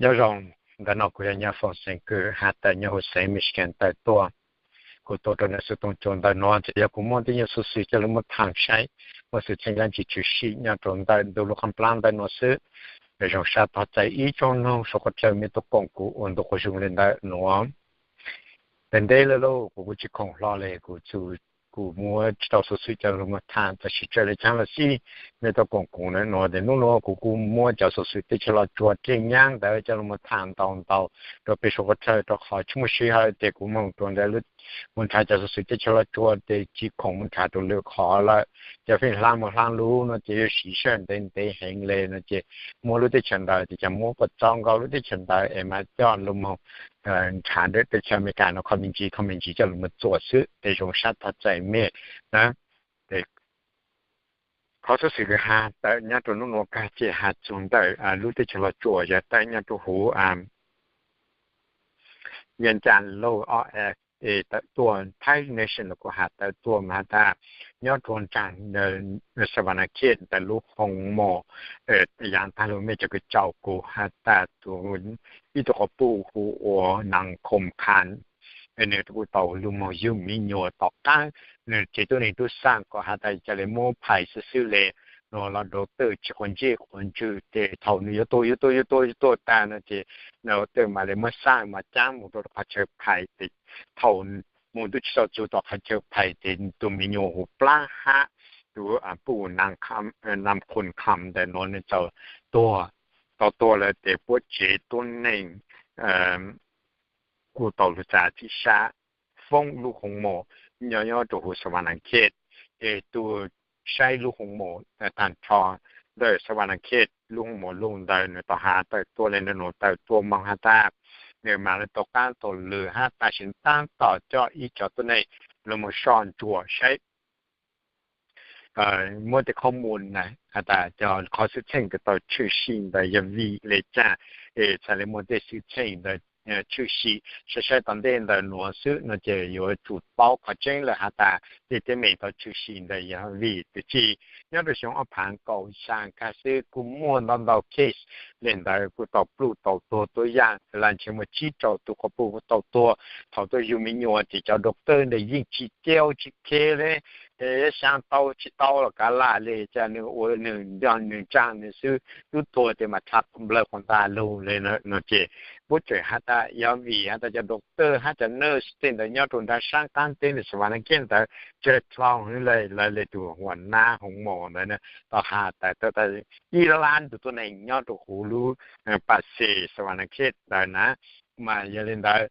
Nyob zoo, ntawm no kuv yog Nyiaj Foom xeem Kwm, has tawm nyob huv xeev Michigan tawm tuaj. Kuv tuaj rau ntawm xov tooj cua ntawm no ces yog kuv muaj tej nyuag xov xwm coj los tham saib, muaj xwm txheej dab tsi tshwm sim nyob rau ntawm ntu lub qab plab ntawm no xwb. Zoo sab thov txim ib tsoom mloog suav qhov chaw mej tuaj koom kuv ua ntu quas zoo li ntawm no. Ntev ntev lawm lauj, kuv kuj tsis khoom hlo li, kuv txu, kuv muab tsis tau xov xwm coj los tham, tab sis txawm li cas los xij, mej tuaj koom kuv ntawm no ces hnub no kuv kuj muab cov xov xwm teb chaws Los Tsuas tseem nyab ntawd coj los tham ntau ntau rau peb suav qhov chaw, rau qhov tsis muaj sij hawm ces kuv moog rau ntawm lub, mus nrhav cov xov xwm teb chaws Los Tsuas ces tsis khoom mus nrhav rau lwm qhov lawm. Cov feem hla mus hla lug no ces yuav siv sij hawm ntev ntev heev li no ces muab lub teb chaws ntawd ces cov muab puas txaus nkaus lub teb chaws ntawd es mam coj los mus nrhav ntawm teb chaws Amelikas no qhov me ntsis qhov me ntsis coj los mus txuas xwb es zoo sab thov txim mej na. Qhov xov xwm kws has tawm nyob rau hnub no kag ces has txug ntawm lub teb chaws Los Tsuas yog tawm nyob rau huv Vias Cas Lauj o e tawm tuaj, Thai Nation los kuj has tawm tuaj mas has tas nyob rau nraag Savannah Khit ntawm lub hoo mom, yav tag lug mej cov kws caum kuv has tas ib tug quas puj hu ua Nag Khoom Kham, nws kuj tau lug moog yug me nyuam tom qaab, nws tsev tuab neeg tub xaam kom has tas ca le muab phais xwb xwb le, no los rau twj tsis quav ntsej quav ntswg ces thaum nws yuav tuag yuav tuag yuav tuag yuav tuag tag no ces twj mam le muab xaj mas caab mus rau qhov chaw phais ces thaum mus tub tsis tau txug tom qhov chaw phais ces tus me nyuam hu plab hab tus puj Nag Khoom Kham ntawm no nws txawm tuag, tau tuag lawm ces puab tsev tuab neeg kuj tau lug txav txim sab foob lub hoo mom nyob nyob rau huv Savannah Khit, ces tus saib lub hoo mom tag nrho ntawm Savannah Khit lub hoo mom lug ntawd nws tau has tawm tuaj le nws tau tawm tuaj moog has tas nws mam le tau qaab tau lwm hab tam sim taab tom coj ib cov tuab neeg lug moog soj ntsuam saib muab tej qhov muag na has tas cov qhov xwm txheej kws tau tshwm sim ntawd yog vim le caag, es txhad le muaj tej xwm txheej ntawd tshwm sim saib saib tom ntej ntawm nuav xwb no ces yuav tsum paub qhov tseeb lawm has tas tej teeb meem tau tshwm sim ntawd yog vim twg tsi. Nyob rau xyoo ob phav kaum xyaa kag xwb kuj muaj ntau ntau case le ntawd kuj tau pluj tau tuag tuab yaam, lam ntshe muaj tsib rau tus quas puj tau tuag thaum tuaj yug me nyuam ces cov doctor ntawd yeej tsis cau tsis khe le, xyaa tau tsis tau los kav lam le cas nws ua nws nco nws ntsaag nws xwb, tub tuag ces mas rha nplawg quas ntag lug le no ces puab tseem has tas yog vim has tas cov doctor hab cov nurse tej ntawd nyob rau nraag saab qaab teb ntawm Savannah Khit ntawd tsawg dlhau le lawv le tus huam nab hoo mom ntawd tau has tas ib lab tus tuab neeg nyob rau huv lub pas xes Savannah Khit ntawd na, mas yog le ntawd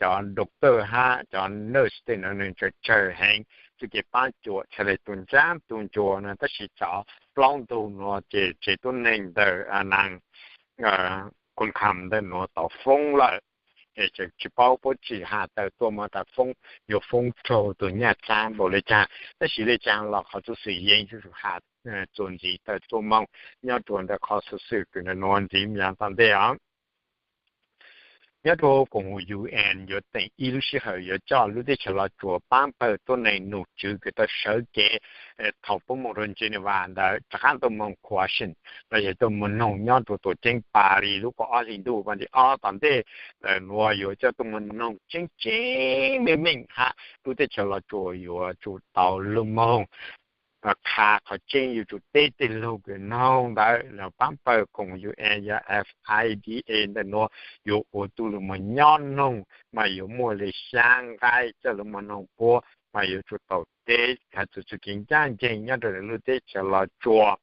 cov doctor hab cov nurse tej ntawd nws tsawg tsawg heev, txuj kev paab cuam txhad le tu ntsab tu ncua no tab sis cov plaub ntug nuav ces tsev tuab neeg ntawm Nag Khoom Kham ntawm nuav tau foob lawm. Es tseem tsis paub puab tseem has tawm tuaj mas tas foob yuav foob raug tus nyaj txag npaum le caag, tab sis le caag los qhov xov xwm yeej has txuas ntxiv tawm tuaj moog nyob rua ntawm qhov xov xwm kws nuav ntxiv yav tom ntej os. Nyob rua koom haum U N yuav teem ib lub sij hawm yuav coj lub teb chaws Los Tsuas paab pawg tuab neeg nom tswv kws tau sawv kev thaum puab moog rua Geneva ntawd rov qaab tuaj moog Washington los yog tuaj moog noog nyob rua tuam ceeb Paris lub kaum ob hli ntuj vas thib ob tom ntej ntawm nuav yuav coj tuaj moog noog tseeb tseeb meej meej hab lub teb chaws Los Tsuas yuav tsum tau lug moog qha qhov tseeb, yuav tsum teb tej lug kws noog ntawd los paab pawg koom U N yog F I D A ntawm nuav yuav ua tub lug moog nyob noog mas yuav muaj le xyaa nqai coj lug moog noog puab mas yuav tsum tau teb has txug txuj kev ncaj nceeg nyob rua lub teb chaws Los Tsuas.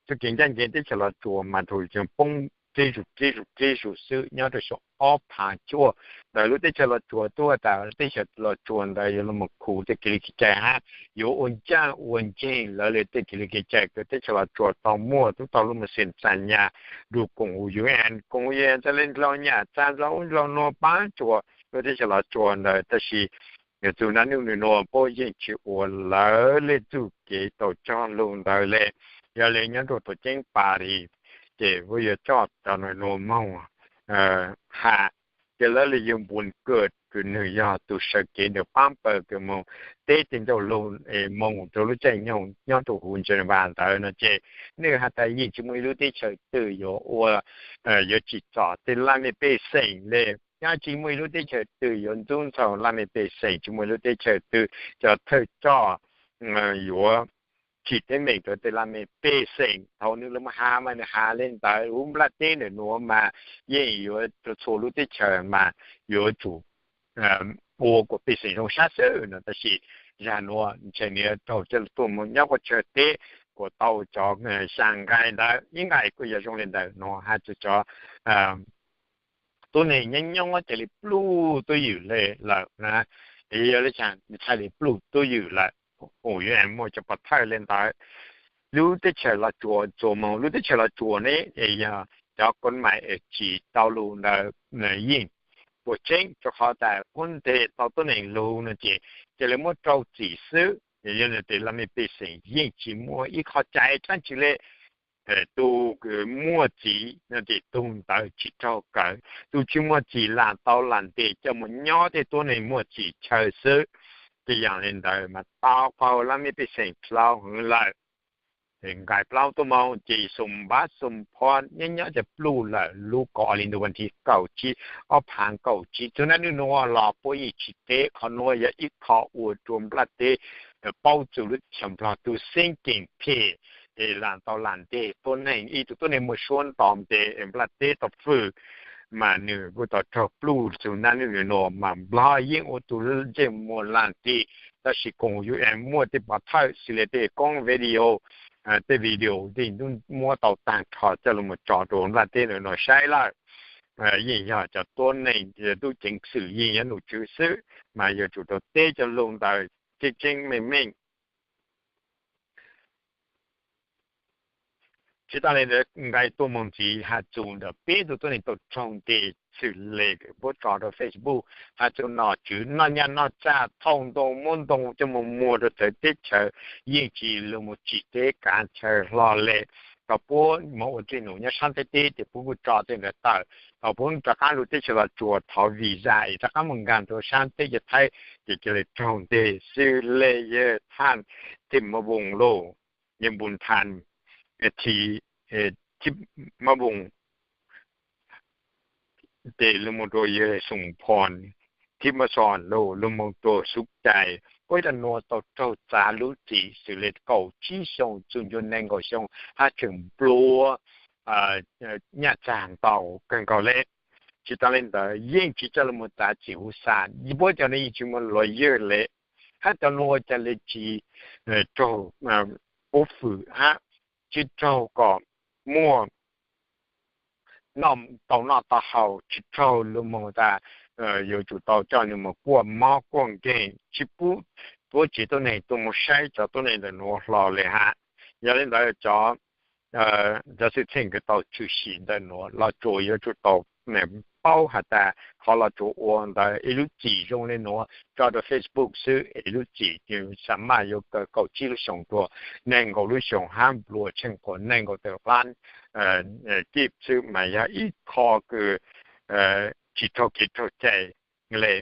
Txuj kev ncaj nceeg teb chaws Los Tsuas mas thaum yuav poob dleb zuj dleb zuj dleb zuj xwb nyob rua xyoo ob phav cuaj ntawd lub teb chaws Los Tsuas tub has tas teb chaws Los Tsuas ntawd yuav lug moog khuv tej kev li kev cai hab yuav ua ncaaj ua nceeg lawv le tej kev li kev cai kws teb chaws Los Tsuas tau muaj tub tau lug moog xeem txam nyam rua koom U N. Koom U N txhad le nrug nyam txag nrug ub nrug nuav paab tsuas lub teb chaws Los Tsuas ntawd tab sis yog txug naj nub nua puab yeej tsis ua lawv le txuj kev tau cog lug ntawd le. Yog le nyob rua tuam ceeb Paris ces puab yuav coj cov nua moog has ces lawv le yog npua kawm nws yog tus sawv kev nws pab pawg kws moog teb tej ncauj lug moog rua lub caij nyoog nyob rua huv Geneva ntawd no ces nws has tas yeej tsis muaj ib lub teb chaws twg yuav ua, yuav tsim txom tej laj mej pej xeem le. Nyob tsis muaj ib lub teb chaws twg yuav ntxub ntxaug laj mej pej xeem, tsis muaj ib lub teb chaws twg cov thawj coj yuav tsim teeb meem rua tej laj mej pej xeem. Thaum nws lug has mas nws has le ntawd, huv nplaj teb ntawm nuav mas yeej yuav txhua lub teb chaws mas yuav tsum ua kuas pej xeem zoo sab xwb no. Tab sis zag nuav ntshe nws yuav raug coj tuaj moog nyob qhov chaw teb kuas tau cov xyaa nqai ntawd, ib nqai kuj yog zoo le ntawm nuav has tas cov tuab neeg nyob nyob ca le pluj tuab ywm le lawm na. Yog le caag txhaj le pluj tuab ywm lawm, kuv yuav muaj cov pov thawj le ntawd. Lub teb chaws Los Tsuas txuas moog, lub teb chaws Los Tsuas ne yog cov koj maim tsis tau lug ntawd yeej puas tseeb, rua qhov tas puab nteg tau tuab neeg lug no ces ca le muab rau txim xwb. Yog le ntawd laj mej pej xeem yeej tsis muaj ib qho cai dlaab tsi le. Tus kws muaj txim no ces tug ntawd tsis raug kawm, tus tsis muaj txim lam tau lam nteg coj moog nyob tej tuab neeg muaj txim chaw xwb. Tej yaam le ntawd mas tau qaug laj mej pej xeem dlhau heev lawm. Nqai plaub tuaj moog ces xoom npab xoom phoj nyob nyob ca pluj lawm, lub kaum ob hli ntuj vas thib kaum tsib ob phaav kaum tsib txug naj nwj nuav los puab yeej tsis teb. Qhov nuav yog ib qho ua rua nplaj teb paub txug lub teb chaws Nplog tus xeeb ceem phem, lam tau lam nteg tuab neeg, ib tug tuab neeg muaj suab nto nteg nplaj teb tau fwm, mas nws kuj tau raug pluj txug naj nwj nuav mas Nplog yeej ua tus ntsej muag lam nteg. Tab sis koom U N muaj tej pov thawj xws le tej koob video, tej video tej ntuj muab tau taag nrho coj lug mus tso rua nplaj teb ntawm nuav saib lawm. Yeej yog cov tuab neeg tub ceev xwm yeej yuav num tswv xwb, mas yuav tsum tau teb cov lug ntawd tseeb tseeb meej meej. Tsis tas le ntawd nqai tuaj moog ntxiv has txug ntawm peb tug tuab neeg tau raug nteg xws le puab tso rua Facebook, has txug nom tswv noj nyaj noj txag thauj ntoo muab ntoo coj moog muag rua txawv teb chaws, yeej tsis lug mus tsim teb kav chaw hlo le. Thaum puab moog ua dej num nyob saab teb teb ces puab kuj tso tej ntawd tawm. Thaum puab rov qaab lug teb chaws Los Tsuas thov visa es rov qaab moog nkaag rua saab teb chaws Thaib ces ca le raug nteg xws le yawg Thaj Thib Mab Voos los, yawg Npus Thas, Thib Mab Voos, ces lug moog rua yawg Xoom Phoo, Thib Mab Xoo los lug moog rua Xub Cai, puab cov nuav tau raug txav lub txim xws le kaum tsib xyoo txug ncua neeg nkaum xyoo hab tseem nplua nyaj txag ntau kawg nkaus le. Tsis tas le ntawd yeej tsis coj lug moog txav txim huv xas, puab cov nuav yeej tsis muaj lawyer le, hab cov nuav ca le tsis raug puab fwm hab tsis raug kom muaj noj tau noj tau haus, tsis raug lug moog tas yuav tsum tau coj nwg moog kuaj mob kuaj nkeeg, tsis pub puab tsev tuab neeg tuaj moog saib cov tuab neeg ntawm nuav hlo le hab. Yog le ntawd cov cov xwm txheej kws tau tshwm sim ntawm nuav Los Tsuas yuav tsum tau paub has tas qhov Los Tsuas ua ntawd ib lub txim zoo le nuav tso rua Facebook xwb, ib lub txim xav maj yuav kaw kaum tsib lub xyoos rua nees nkaum lub xyoos hab nplua tsheej quas nees nkaum tawm plab kib xwb, mas yog ib qho kws tsis raug kev raug cai le.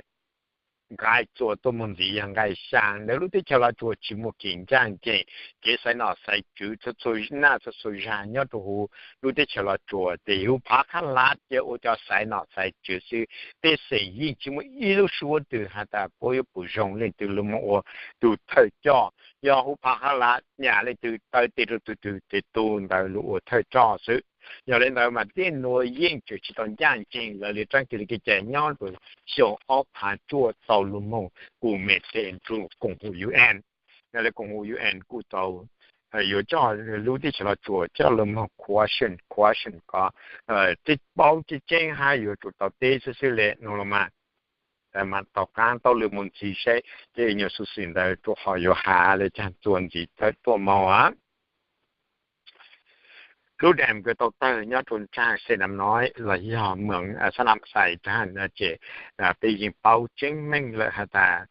Nqai txuas tuaj moog ntxiv yog nqai xyaa, ntawm lub teb chaws Los Tsuas tsis muaj kev ncaaj nceeg, kev xaiv nom xaiv tswv txhua txhua naj txhua txhua zag nyob rua huv lub teb chaws Los Tsuas tes huv Phav Qhab Lav cia ua cov xaiv nom xaiv tswv xwb. Pej xeem yeej tsis muaj ib lub suab twg has tas puab yuav pum zoo leej twg lug moog ua tug thawj coj. Yog huv Phav Qhab Lav nyam leej twg taw tes rua tug twg tes tug ntawd lug ua thawj coj xwb. Yog le ntawd mas tej nuav yeej tseem tsis tau ncaaj nceeg lawv le rab kig le kev cai nyob rua xyoo ob phav cuaj tau lug moog kuj me teg rua koom huv UN. Yog le koom huv UN kuj tau yuav coj lub teb chaws Los Tsuas coj lug moog question question kom teb paub tseeb tseeb hab yuav tsum tau teb xwb xwb le no los mas. Mas tau qaab taub lw mus ntxiv saib tej nyuag xov xwm ntawd rua qhov yuav has le caag txuas ntxiv tawm tuaj moog. Lub dam kws tau tawg nyob rua nraag Xe Nam Nói los yog moos Xab Nam Xais Dam no ces peb yeej paub tseeb meej lawm has tas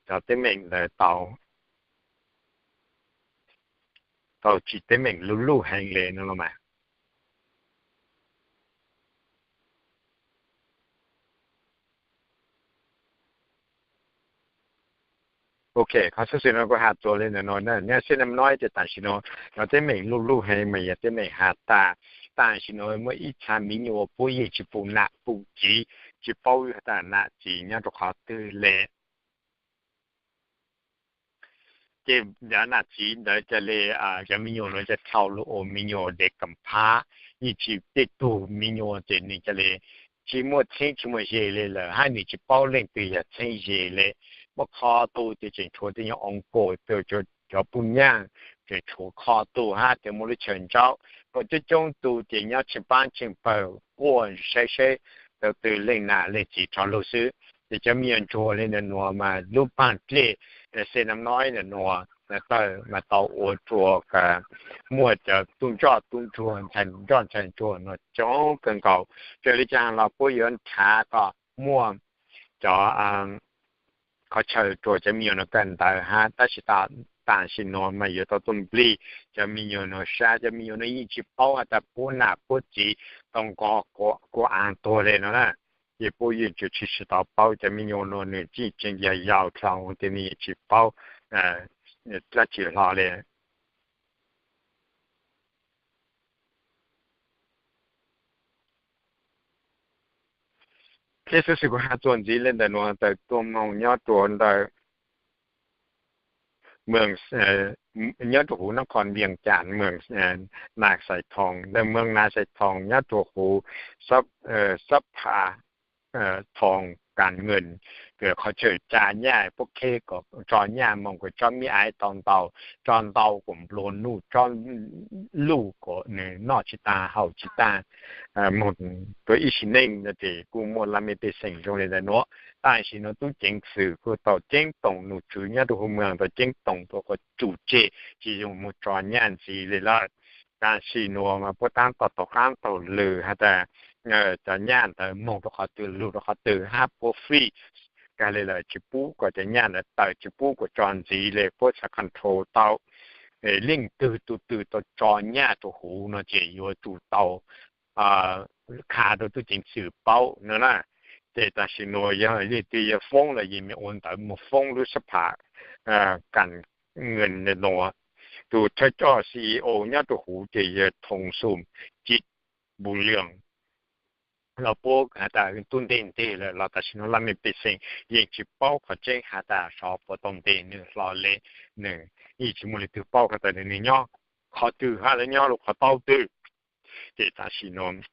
cov teeb meem ntawd tau tau tsim teeb meem luj luj heev le no los mas. Ok, qhov xov xwm no kuv has txuas li ntawm no na, nyob xeev nam no ces tam sim no yog teeb meem luj luj heev mas yog teeb meem has tas tam sim no muaj ib txha me nyuam puab yeej tsis pum nam pum txiv, tsis paub has tas nam txiv nyob rau qhov twg le. Ces nam txiv ntawd ca le, cov me nyuam no ca dhau los ua me nyuam dev kam phab, yeej tsis tej tug me nyuam ces nws ca le tsis muaj txheeb tsis muaj ze li lawm, hab nws tsis paub leej twg yog txheeb ze le. Muaj qhov tug ces tseem tshuav tej nyuag oo kaum, cov pub nyaj, tseem tshuav qhov tug hab ces muaj lub chaw ntsaub, muaj coob coob tug ces nyob tsheej paab tsheej pawg quaj saib saib tau twg leej nam leej txiv rov lug xwb. Ces cov me nyuam ntsuag li ntawm nuav mas lub paag dlej xeev nam no ntawm nuav tawg mas tau ua rua muaj cov tub ntsoj tub ntsuag, ntxhais ntsoj ntxhais ntsuag no coob kawg nkaus. Raws li caag los puab yuav nrhav kom muaj cov qhov chaw rua cov me nyuam no kawm ntawv hab, tab sis tam sim nuav mas yuav tau tuaj nplij cov me nyuam no sab, cov me nyuam no yeej tsis paub has tas puab nam puab txiv tau nqos kuv aav tuag le no na. Ces puab yeej tsis tau paub, cov me nyuam no nws tseem yog yau dlhau ces nws yeej tsis paub dlaab tsi hlo le. Thiab xov xwm kuv has txuas ntxiv le ntawm nuav tawm tuaj moog nyob rua ntawm nyob rua huv nab qhos Vias Cas, moos Nas Xais Thoos, ntawm moos Nas Xais Thoos nyob rua huv Xab Pha Thoos Kas Nwm, qhov chaw tsa nyaj puab qheb kom tso nyaj moog kom tsob me aiv tau ntau, tsob ntau kom nplua nuj, tsob luj kom nws noj tsis taag haus tsis taag moog rua ib sim neej no ces kuj muaj laj mej pej xeem zoo li ntawm nuav. Tam sim nuav tub ceev xwm kuj tau ceeb toom num tswv nyob rua huv moos tau ceeb toom rua qhov tsum tseg tsis zoo moog tso nyaj ntxiv li lawm. Tam sim nuav mas puab taab tom taug qaab taug lw has tas cov nyaj ntawd moog rua qhov twg lug rua qhov twg hab puab freeze kag li lawm, tsis pub kom cov nyaj ntawd tawm, tsis pub kom tso ntxiv le, puab txhad control tau leej twg tug twg tau tso nyaj rua huv no ces yuav tsum tau qha rua tub ceev xwm paub no na. Ces tam sim nuav yog leej twg yog foob los yeej ua ntawv moog foob lub Xab Pha Kas Nwm nuav. Tug thawj coj C E O nyob rua huv ces yog Thoos Xum Cib Npu Liam los puab has tas tub nteg nteg lawm los tam sim nuav laj mej pej xeem yeej tsis paub qhov tseeb has tas xyov puas tau nteg nws hlo le. Nws yeej tsis muaj leej twg paub has tas nws nyob qhov twg hab lawv nyob rua qhov tau twg. Ces tam sim nuav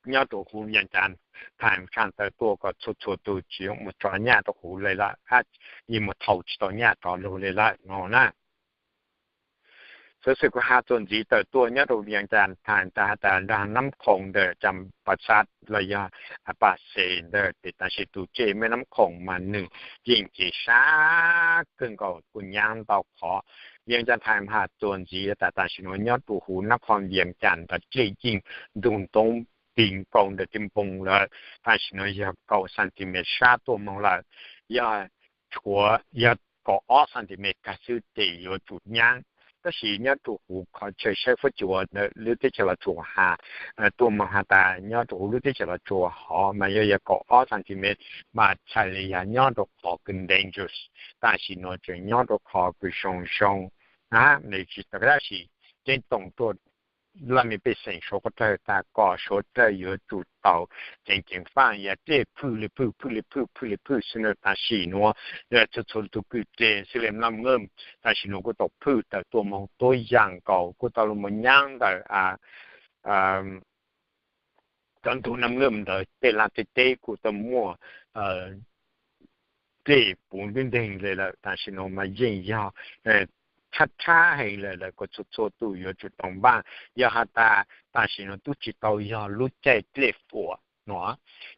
nyob rua huv Vias Cas Times tshaj tawm tuaj kom txhua txhua tug tsis moog tso nyaj rua huv le lawm hab yeej moog thau tsis tau nyaj rov lug le lawm no na. Xov xwm kuv has txuas ntxiv tawm tuaj nyob rua Vias Cas Times tas has tas nrag Nab Khoom ntawm Cas Pas Xaj los yog Pas Xes ntawd ces tam sim tus tsej mej Nab Khoom mas nws yeej cev sab kawg nkaus kuj nyab ntau qhov. Vias Cas Times has txuas ntxiv tas tam sim nuav nyob rua huv nab qhov Vias Cas ntawd dlej yeej ntug ntoo ti nkaus ntawm ti npoo lawm, tam sim nuav yog kaum centimeter sab tuaj moog lawm. Yog tshuav yog kaum ob centimeter kag xwb ces yuav tsum nyab. Tab sis nyob rua huv qhov chaw saib fuab cua ntawm lub teb chaws Los Tsuas has tuaj moog has tas nyob rua huv lub teb chaws Los Tsuas hov mas yog yog kaum ob centimeter mas txhais le yog nyob rua qhov kws dangerous, tam sim nuav tseem nyob rua qhov kws zoo zoo. Nws tsis tau tab sis ceeb toom tuaj laj mej pej xeem suav qhov dlawg tas kom suav dlawg yuav tsum tau ceev ceev faj, yog dlej phwj le phwj phwj le phwj phwj le phwj xwb na. Tam sim nuav txhua txhua tug kwj dlej xwb le mlab mlwj, tam sim nuav kuj tau phwj tawm tuaj moog tuab yaam nkaus, kuj tau lug moog nyab ntawm cov ntug nab mlwj ntawd tej laaj tej teb kuj tau muaj dlej puv ntuj nteeg le lawm. Tam sim nuav mas yeej yog tshab tshab heev lawm, lawv kuj txhua txhua tug yuav tsum tau npaj. Yog has tas tam sim nuav tub tsis tau yog lub caij dlej fuam no,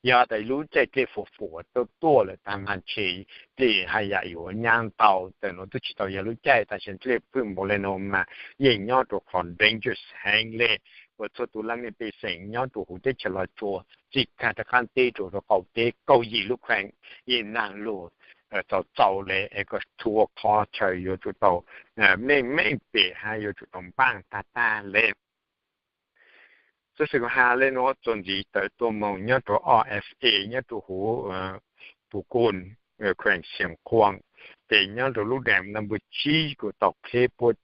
yog tas lub caij dlej fuam fuam tuaj tuaj lawm tag mas ntshe dlej haj yam yuav nyab ntau. Tam nuav tub tsis tau yog lub caij, tam sim dlej phwj npaum le nuav mas yeej nyob rua qhov dangerous heev le. Kuj txhua tug laj mej pej xeem nyob rua huv teb chaws Los Tsuas txij kag rov qab teb rua rua qaum teb kaum yim lub kheem yeej nag lug txaus txaus le es kom txhua qhov chaw yuav tsum tau meej meej pem hab yuav tsum tau npaj tag tag le. Xov xwm kuv has le nuav txuas ntxiv tawm tuaj moog nyob rua O F A nyob rua huv Pus Koos, kheem Xiav Khuam, ces nyob rau lub dam number tsib kuj tau qheb puab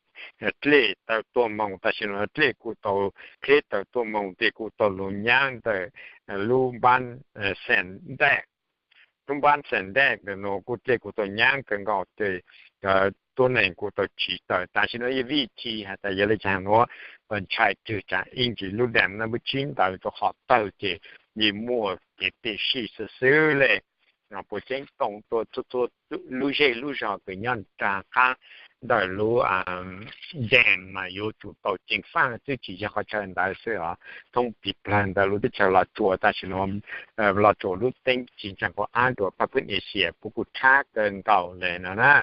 dlej tawm tuaj moog, tam sim no dlej kuj tau qheb tawm tuaj moog ces kuj tau lug nyaab ntawm lub npaab Xeem Daj, lub npaab Xeem Daj ntawm nuav kuj dlej kuj tau nyaab kawg nkaus ces tuab neeg kuj tau tsiv tawm. Tam sim no yog vij thi has tas yog le caag nuav, ntshai kawg tsam ib ntsis lub dam number tsib ntawd rua qhov tawg ces yeej muaj kev peb sij xwb xwb le. Puas ceeb toom tuaj txhua txhua lub zej lub zog kws nyob nraag qaab ntawm lub dam mas yuav tsum tau ceev faaj xwb, tsis yog qhov chaw ntawd xwb os. Thoob plawg ntawm lub teb chaws Los Tsuas tam sim nuav, Los Tsuas lub teeb tsis ntseeg qhov ab dua Papuasia puab kuj rhab kawg nkaus le no na.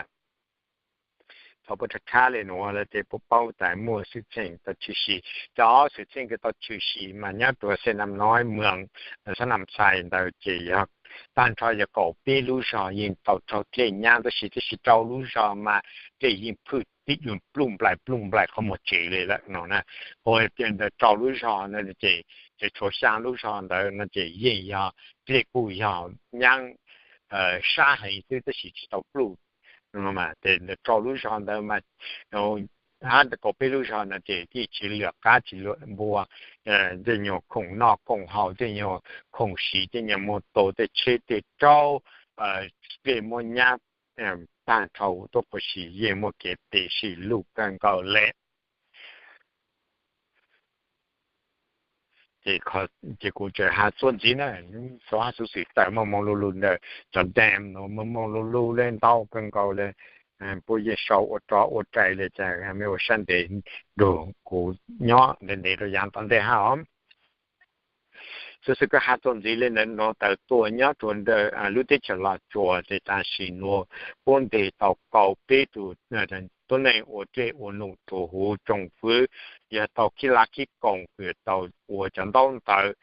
Thaus puab rhab rhab le nuav lawm ces puab paub tas muaj xwm txheej tau tshwm sim. Cov xwm txheej kws tau tshwm sim mas nyob rua Xais Nam Noib, Mws Xais Nam Xais ntawd ces yog taag nrho yog kaum peb lub zog yeej tau raug dlej nyaab tab sis, tab sis rau lub zog mas dlej yeej phwj tib pluj nplaim pluj nplaim qhov muag tsev le lawm no na. Ua ntawd rau lub zog ntawd ces, ces tshuav xyaa lub zog ntawd no ces yeej yog dlej kuj yog nyaab sab heev xwb tab sis tsis tau pluj. Ces rau lub zog ntawd mas hab kaum peb lub zog no ces yeej tsis lwam qab tsis lwam npua, tej nyuag khoom noj khoom haus, tej nyuag khoom siv, tej nyuag muag tau tej tsheb tej raub, dlej muab nyaab taag nrho tuab puas sim yeej muaj kev peb sij lug kawg nkaus le. Ces kuv tseem has txuas ntxiv na, xov hab xuv xwm tawm moog moog lug lug ntawm cov dam nuav moog moog lug lug le ntau kawg nkaus le. Puab yeej sau ua rov ua rais le caag, mej ua sab ntev nrug kuv nyob ntev ntev rua yaav tom ntej hab os. Xuv xwm kuv has txuas ntxiv le ntawm nuav tawm tuaj nyob rua ntawm lub teb chaws Los Tsuas ces tam sim nuav puab nteg tau kaum peb tug tuab neeg ua dlej ua num rua huv tsoom fwv, yog tau khib lab khib koom kws tau ua cov ntaub ntawv,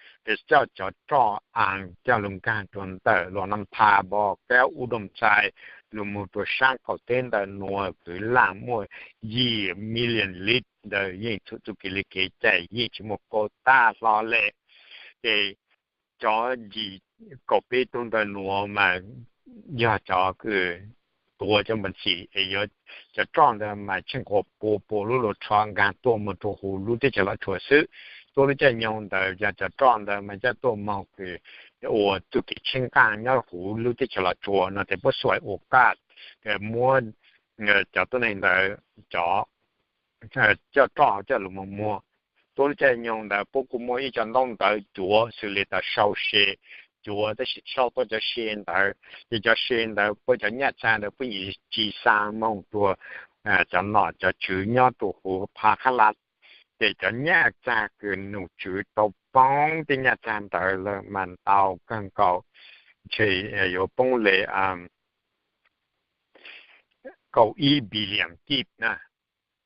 coj cov roj aav coj lug nkaag rua ntawm Luam Naj Pha, Npog Kab, Ub Dooj Ntxhais, lug moog rua saab qaum teb ntawm nuav kwv laaj muaj yim million lit ntawd yeej txhum txuj kev le kev cai yeej tsis muaj koj tag hlo le. Ces cov yim kaum peb tug ntawm nuav mas yog cov kws tuav cov npam txim es yuav cov roj ntawd mas tsheej quas pua pua lub lug rho nkaag tuaj moog rua huv lub teb chaws Los Tsuas xwb. Tuab lub caij nyoog ntawd yog cov roj ntawd mas coj tuaj moog kws ua txuj kev tsheej nqaaj nyob huv lub teb chaws Los Tsuas no ces puab xuaim ua kaj muab cov tuab neeg ntawd cov coj roj coj lug moog muag. Tuab lub caij nyoog ntawd puab kuj muaj ib co ntaub ntawv cuav xws le tas sau se cuav tab sis sau tuaj cov se ntawd ces cov se ntawd puab cov nyaj txag ntawd puab yeej tsis xa moog rua cov nom cov tswv nyob rua huv Pha Khab Laj. Ces cov nyaj txag kws nom tswv tau poob tej nyaj txag ntawd lawm mas ntau kawg nkaus, ntshe yuav poob le kaum ib billion kib na,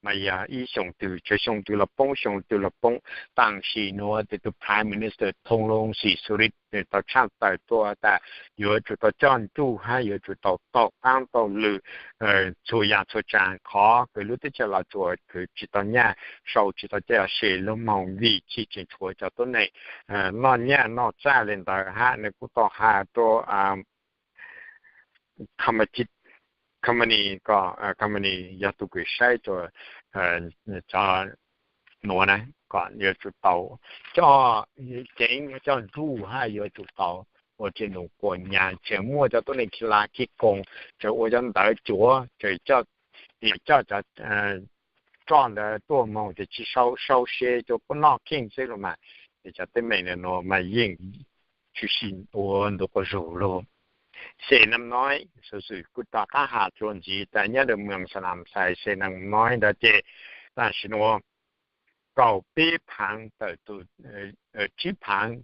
mas yog ib xyoo twg tsawg xyoo twg los poob xyoo twg los poob. Tam sim nuav ces tus Prime Minister Thongloun Sisoulith tau tshaj tawm tuaj tas yuav tsum tau coj nruj hab yuav tsum tau taug qaab taug lwm txhua yaam txhua tsaam qhov kws lub teb chaws Los Tsuas kws tsis tau nyaj sau tsis tau coj se lug moog vim tsis tseem tshuav cov tuab neeg noj nyaj noj txag le ntawd hab nws kuj tau has rua company, company yog tug kws saib rua cov nuav na kom yuav tsum tau coj ceev coj nruj hab yuav tsum tau ua tseg num quas nyag tseem muaj cov tuab neeg khib lab khib koom tseem ua cov ntawv cuav tseem coj cov roj ntawd tuaj moog ces tsis sau se rua puab noj kheej xwb los mas, ces cov teeb meem nuav mas yeej tshwm sim ua ntu quas zug lug. Xais Nam Noib, xuv xwm kuv rov qab has txuas ntxiv tas nyob rua Mws Xais Nam Xais, Xais Nam Noib ntawd ces tam sim nuav kaum peb phaav tawm tus, tsib phaav,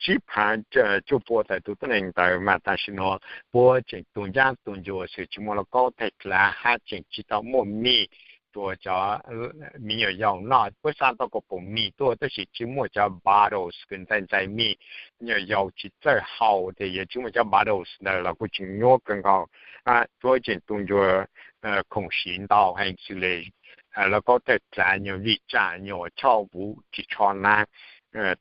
tsib phaav cuaj pua tawm tus tuab neeg ntawd mas tam sim nuav puab tseem tu ncab tu ncua xwb tsis muaj lauj kaub thaij dlav hab tseem tsis tau muaj mis rua cov me nyuam yaus noj. Puab xa tau kaum pum mis tuaj tab sis tsis muaj cov bottles kws ntxais ntxais mis, me nyuam yaus tsis txawj haus ces yuav tsis muaj cov bottles ntawd los kuj tseem nyuaj kawg nkaus. Puab tseem tu ncua khoom siv ntau heev xws le lauj kaub thaij dlav, nyuag vij tsam, nyuag choj vuv tsis tsho na,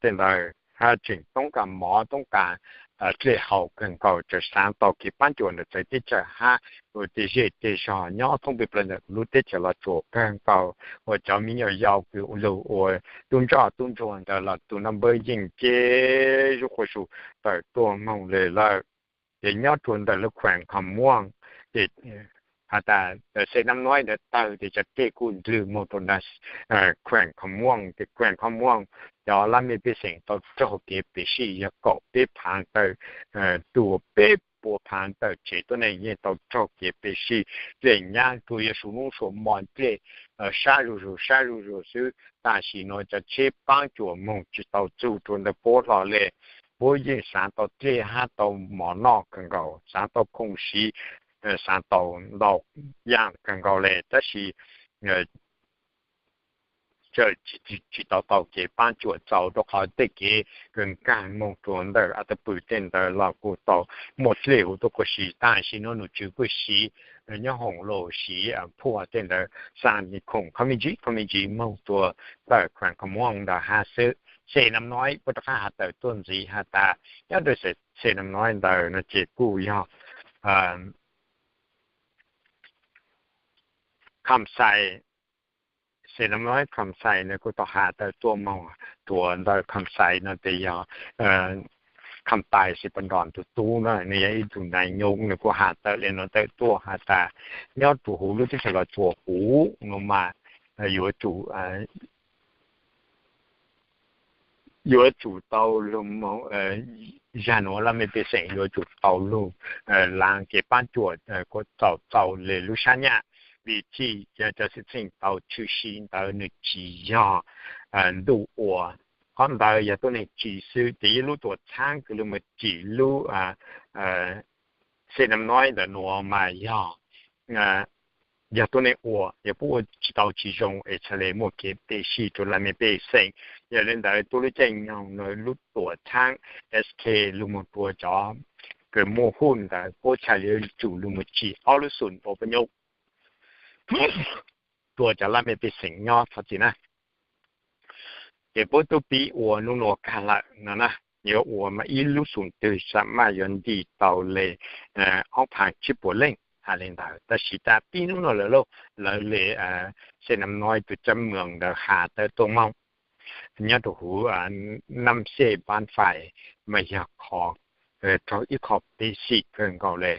tej ntawd hab tseem toob kas mov toob kas dlej haus kawg nkaus, tseem xaav tau kev paab cuam ntawm txawv teb chaws hab ua tej zej tej zog nyob thoob peg plaws ntawm lub teb chaws Los Tsuas kawg nkaus, ua cov me nyuam yaus kws lug ua tub ntsoj tub ntsuag ntawd los tus naj npawb yeej ceb zub quas su tawm tuaj moog le lawm. Ces nyob rua ntawm lub khueem Kham Muam, ces has tas xeem Nam Noib ntawd tawg ces cov dlej kuj ndlwg moog rua nram khueem Kham Muam, ces khueem Kham Muam cov laj mej pej xeem tau raug kev pes sij yog kaum peb phaav tawm, tuaj peb puas phaav tawm tsev tuab neeg yeej tau raug kev pes sij, dlej nyaab rua yog suav nub suav mo dlej sab zuj zus sab zuj zus xwb. Tam sim nuav cov tsheb paab cuam moog tsis tau txug rua ntawm puab hlo le. Puab yeej xaav tau dlej hab tau mov noj kawg nkaus, xaav tau khoom siv, xaav tau ntau yaam kawg nkaus le, tab sis tseem tsis tau tau kev paab cuam txaus rua qhov tej kev kawg nkaag moog rua ntawm a ta pwm tej ntawd los kuj tau muaj dlej huv tuaj quas si. Tam sim nuav nom tswv kuj siv nyob hoom lug siv phuaj tej ntawd xaa khoom qhov me ntsis qhov me ntsis moog rua ntawm khueem Kham Muam ntawd hab xwb. Xeem Nam Noib puab rov qab has tawm tuaj ntxiv has tas nyob rua xeem Nam Noib ntawd no ces kuj yog Kham Xais, xeem Nam Noib Kham Xais no kuj tau has tawm tuaj moog rua ntawm Kham Xais no tes yog Kham Tais Xi Pas Nrom tug tub na, nwg yog ib tug nais nyob, nwg kuj has tawm le nuav tawm tuaj has tas nyob rua huv lub teb chaws Los Tsuas huv nuav mas yuav tsum yuav tsum tau lug moog, zag nuav laj mej pej xeem yuav tsum tau lug laav kev paab cuam kuas txaus txaus le lub sab nyaj, vim txhij cov xwm txheej tau tshwm sim ntawd nwg tsis yog ntuj ua. Qhov ntawd yog tuab neeg tsim xwb, ces yog lub tuam txhaab kws lug moog tsim lub xeem Nam Noib ntawm nuav mas yog yog tuab neeg ua, yog puab ua tsis tau tsis zoo es txhad le muaj kev pes sij rua laj mej pej xeem. Yog le ntawd tuab lub caij nyoog nuav lub tuam txhaab S K lug moog rua cov kws muaj huj ntawd puab txhad le yuav tsum lug moog tsim ob lub xum ua puab nyob rua cov laj mej pej xeem nyob thov txim na. Ces puab tub pib ua nub nuav kag lawm no na, yuav ua mas ib lub xum twg xam maj yuav nti tau le ob phaav tsib puas leej has le ntawd. Tab sis tas pib nub nuav lawm lauj, lawv le xeem Nam Noib tug cab moos ntawd has tawm tuaj moog nyob rua huv Nam Xej Npab Fais mas yog qhov raug ib qho pes sij kawg nkaus le.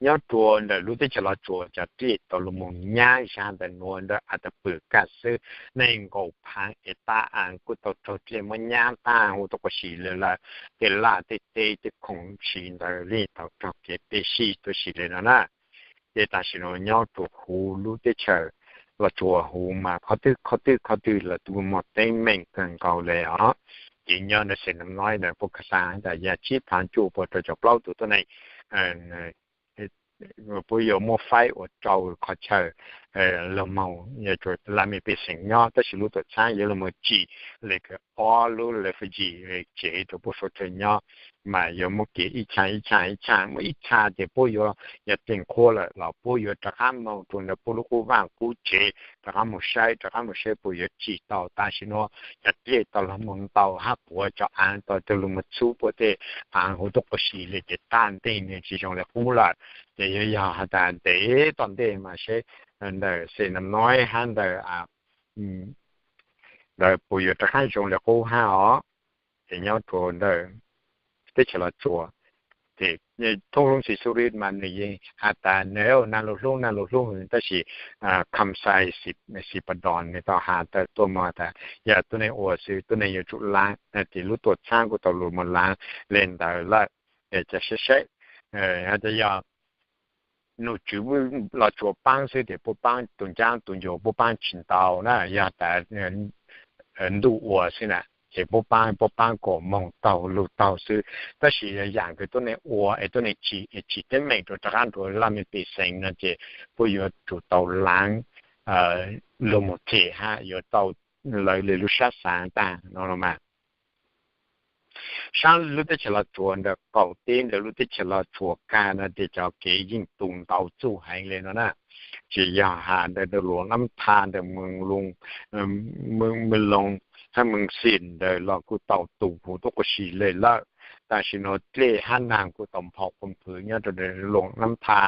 Nyob rua ntawm lub teb chaws Los Tsuas cov dlej tau lug moog nyab zag ntawm nuav ntawm a ta pwm kaj xwb, nees nkaum phaav es tab aav kuj tau raug dlej muab nyab taag huv tuaj quas si le lawm. Tej laj tej teb tej khoom siv ntawd le tau raug kev pes sij tuaj si le nuav na. Ces tam sim nuav nyob rua huv lub teb chaws Los Tsuas huv mas qhov twg qhov twg qhov twg los tub muaj teeb meem kawg nkaus le os. Ces nyob ntawm xeem Nam Noib ntawd puab khav xaa tas yog tsib phaav cuaj puas rau caum plaub tug tuab neeg puab yuav muab faib ua rau qhov chaw lug moog, yuav tsum laj mej pej xeem nyob, tab sis lub tuam txhaab yuav lug moog tsim le kws ob lub refugee tsev rua puab suav dlawg nyob, mas yuav muab kev ib txha ib txha ib txha, muab ib txha ces puab yuav yog teem qhuab lawm los puab yuav rov qab moog rua ntawm puab lub qub vaaj qub tsev rov qab moog saib, rov qab moog saib puas yuav tsim tau. Tam sim nuav cov dlej tau lug moog ntau hab puav cov aav tau lug moog txhub puab tej aav huv tuaj quas si le ces taag nteg nwg tsis zoo le qub lawm. Ces yuav yog has tas ntev tom ntej mas seb ntawm xeem Nam Noib hab ntawm ntawd puas yuav rov qab zoo le qub hab os. Ces nyob rua ntawm teb chaws Los Tsuas, ces thoob lub xis xub ri mas nwg yeej has tas nwg naj lug hlub naj lug hlub, tab sis Kham Xais Xi Pas Nrom nwg tau has tawm tuaj moog tas yog tuab neeg ua xwb, tuab neeg yuav tsum laav, ces lub tuam txhaab kuj tau lug moog laav le ntawd lawm. Ces saib saib, has tas yog nom tswv Los Tsuas paab xwb ces puab paab tus ncaab tus ncua puab paab tsis ntau na, yog tas ntuj ua xwb na ces puab paab puab paab kuas moog taug lug taug xwb. Tab sis yaam kws tuab neeg ua es tuab neeg tsim es tsim teeb meem rua rov qab rua laj mej pej xeem no ces puab yuav tsum tau laav lug moog them hab yuav tau lawv le lub sab xaav taag no los mas. Saab lub teb chaws Los Tsuas ntawm qaum teb ntawm lub teb chaws Los Tsuas kag no ces cov kev yeej tu ntau txuj heev le no na. Tsis yog has ntawm Luas Nab Tha ntawm Moos Loo, Moos Loo hab Moos Xim ntawd los kuj tau tu huv tuaj quas si le lawm. tam sim no dlej hab naag kuj tau nphau qhov phwv nyob rua Luam Nab Tha,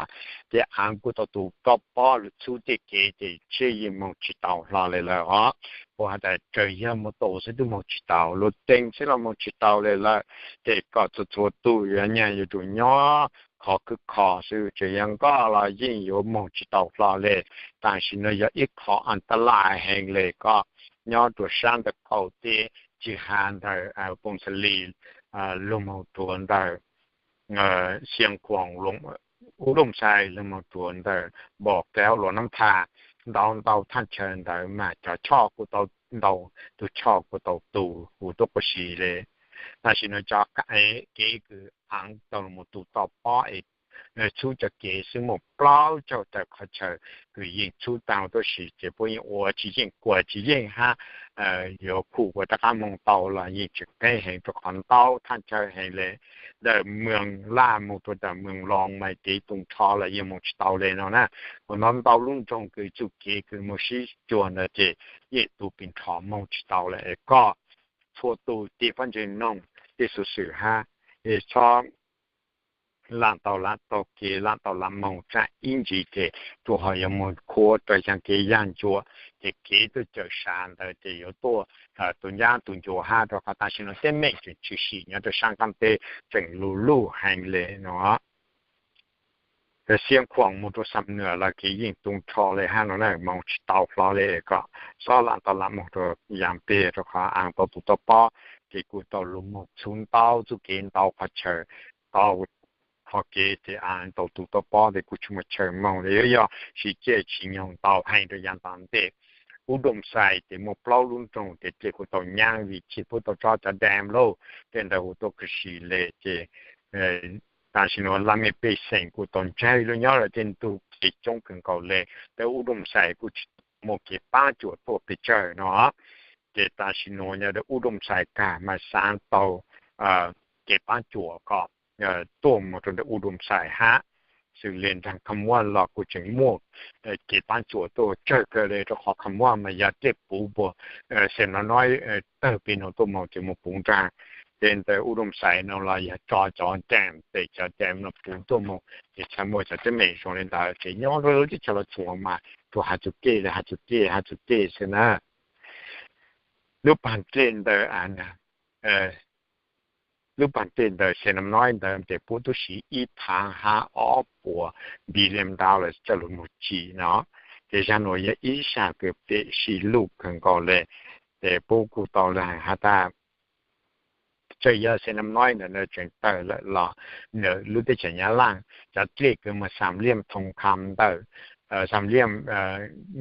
ces aav kuj tau tu roj pob lug txhub tej kev ces tsheb yeej moog tsis tau hlo le lawm os. Puas has tas tsuas yog mus tus xwb twb moog tsis tau, lug tees xwb los moog tsis tau le lawm. Ces kom txhua txhua tug yuav nyag yuav tsum nyob khov khwb kho xwb, tsuas yog nkoj los yeej yuav moog tsis tau hlo le. Tam sim no yog ib qho a ta laj heev le kom nyob rua sab ntawm Kaum Teb, tsis has ntawm Poos Xas Lis lug moog rua ntawm Xia Khuam, Ub Dooj Xais lug moog rua ntawm Npom Kaub, Luam Nab Tha, ntau ntau thaj chaw ntawd mas cov choj kuj tau ntau, tug choj kuj tau tu huv tuab quas si le. Tam sim no cov kev kws aav tau lug moog tu roj pob es txhub cov kev xwb muaj plaub caug tawm qhov chaw kws yeej txhub taag huv tuab si ces puab yeej ua tsis yeej, kuas tsis yeej hab yuav khum ua rov qaab moog tau los yeej tseem qeeb heev rua qhov ntau thaj chaw heev le. Ntawm Moos Laj moog rua ntawm Moos Loos mas kev tu nrho los yeej moog tsis tau le no na. Kuas ntau ntau lub nroog kws txuj kev kws moog sib cuag ntawd ces yeej tu pes nrho moog tsis tau le. Es koj txhua tug tig pob ntseg noog tej xuv xwm hab, es txhob laam tau laam taug kev, laam tau laam moog tsaam ib ntsis ces tsuas ho yuav moog khuav rua yaag kev yaag ncua, ces kev tuaj cawm sav ntawd ces yuav tuaj tu ncab tu ncua hab, rua qhov tam sim no teeb meem tseem tshwm sim nyob rua saab qaab teb tseem luv luj heev le no. Xia Khuam moog rua Xam Nuam los kev yeej tu nrho le hab no na, moog tsis tau hlo le. Kom txhob laam tau laam moog rua yaam peg, rua qhov aav tau tu roj pob ces kuj tau lug moog txhub ntau txuj kev ntau qhov chaw, ntau qhov kev ces aav tau tu roj pob ces kuj tsis muaj chaw moog le. Yuav yog sib caij sib nyoog ntau heev rua yaam tom ntej. Ub Dooj Xais ces muaj plaub lub nroog ces dlej kuj tau nyaab vim tsis pub tau tsob cov dam lauj, tej ntawd huv tuab quas si le ces tam sim no laj mej pej xeem kuj tau ntseg lug nyob lawm tej ntug kev coob kawg nkaus le. Tab Ub Dooj Xais kuj tsis muaj kev paab cuam tuaj pes tsawg no. Ces tam sim no nyob rua Ub Dooj Xais kag mas xaav tau kev paab cuam kom tuaj moog rua ntawm Ub Dooj Xais hab. Xws le nraag Kham Muam los kuj tseem muaj kev paab cuam tuaj tsawg kawg le, rua qhov Kham Muam mas yog dlej puv puag Xeem Nom Noib tawg peg no tuaj moog ces moog puv nraag. Ces ntawm Ub Dooj Xais no los yog tso cov dam, tes cov dam no puv tuaj moog ces txhad muaj cov teeb meem zoo le ntawd. Ces nyob rua lub teb chaws Los Tsuas mas tsuas has txug kev le has txug kev has txug kev xwb na. Lub paag dlej ntawd lub paag dlej ntawm Xeem Nom Noib ntawd ces puab tub siv ib phaav hab ob puas billion dollar coj lug moog tsim no. Ces zag nuav yog ib zag kws pem sib luj kawg nkaus le. Ces puab kuj tau has tas txawm yog Xeem Nom Noib ntawm no tseem tawg lawm los ntawm lub teb chaws Nyab Laaj cov dlej kws moog Xam Liam Thoo Kham ntawm Xam Liam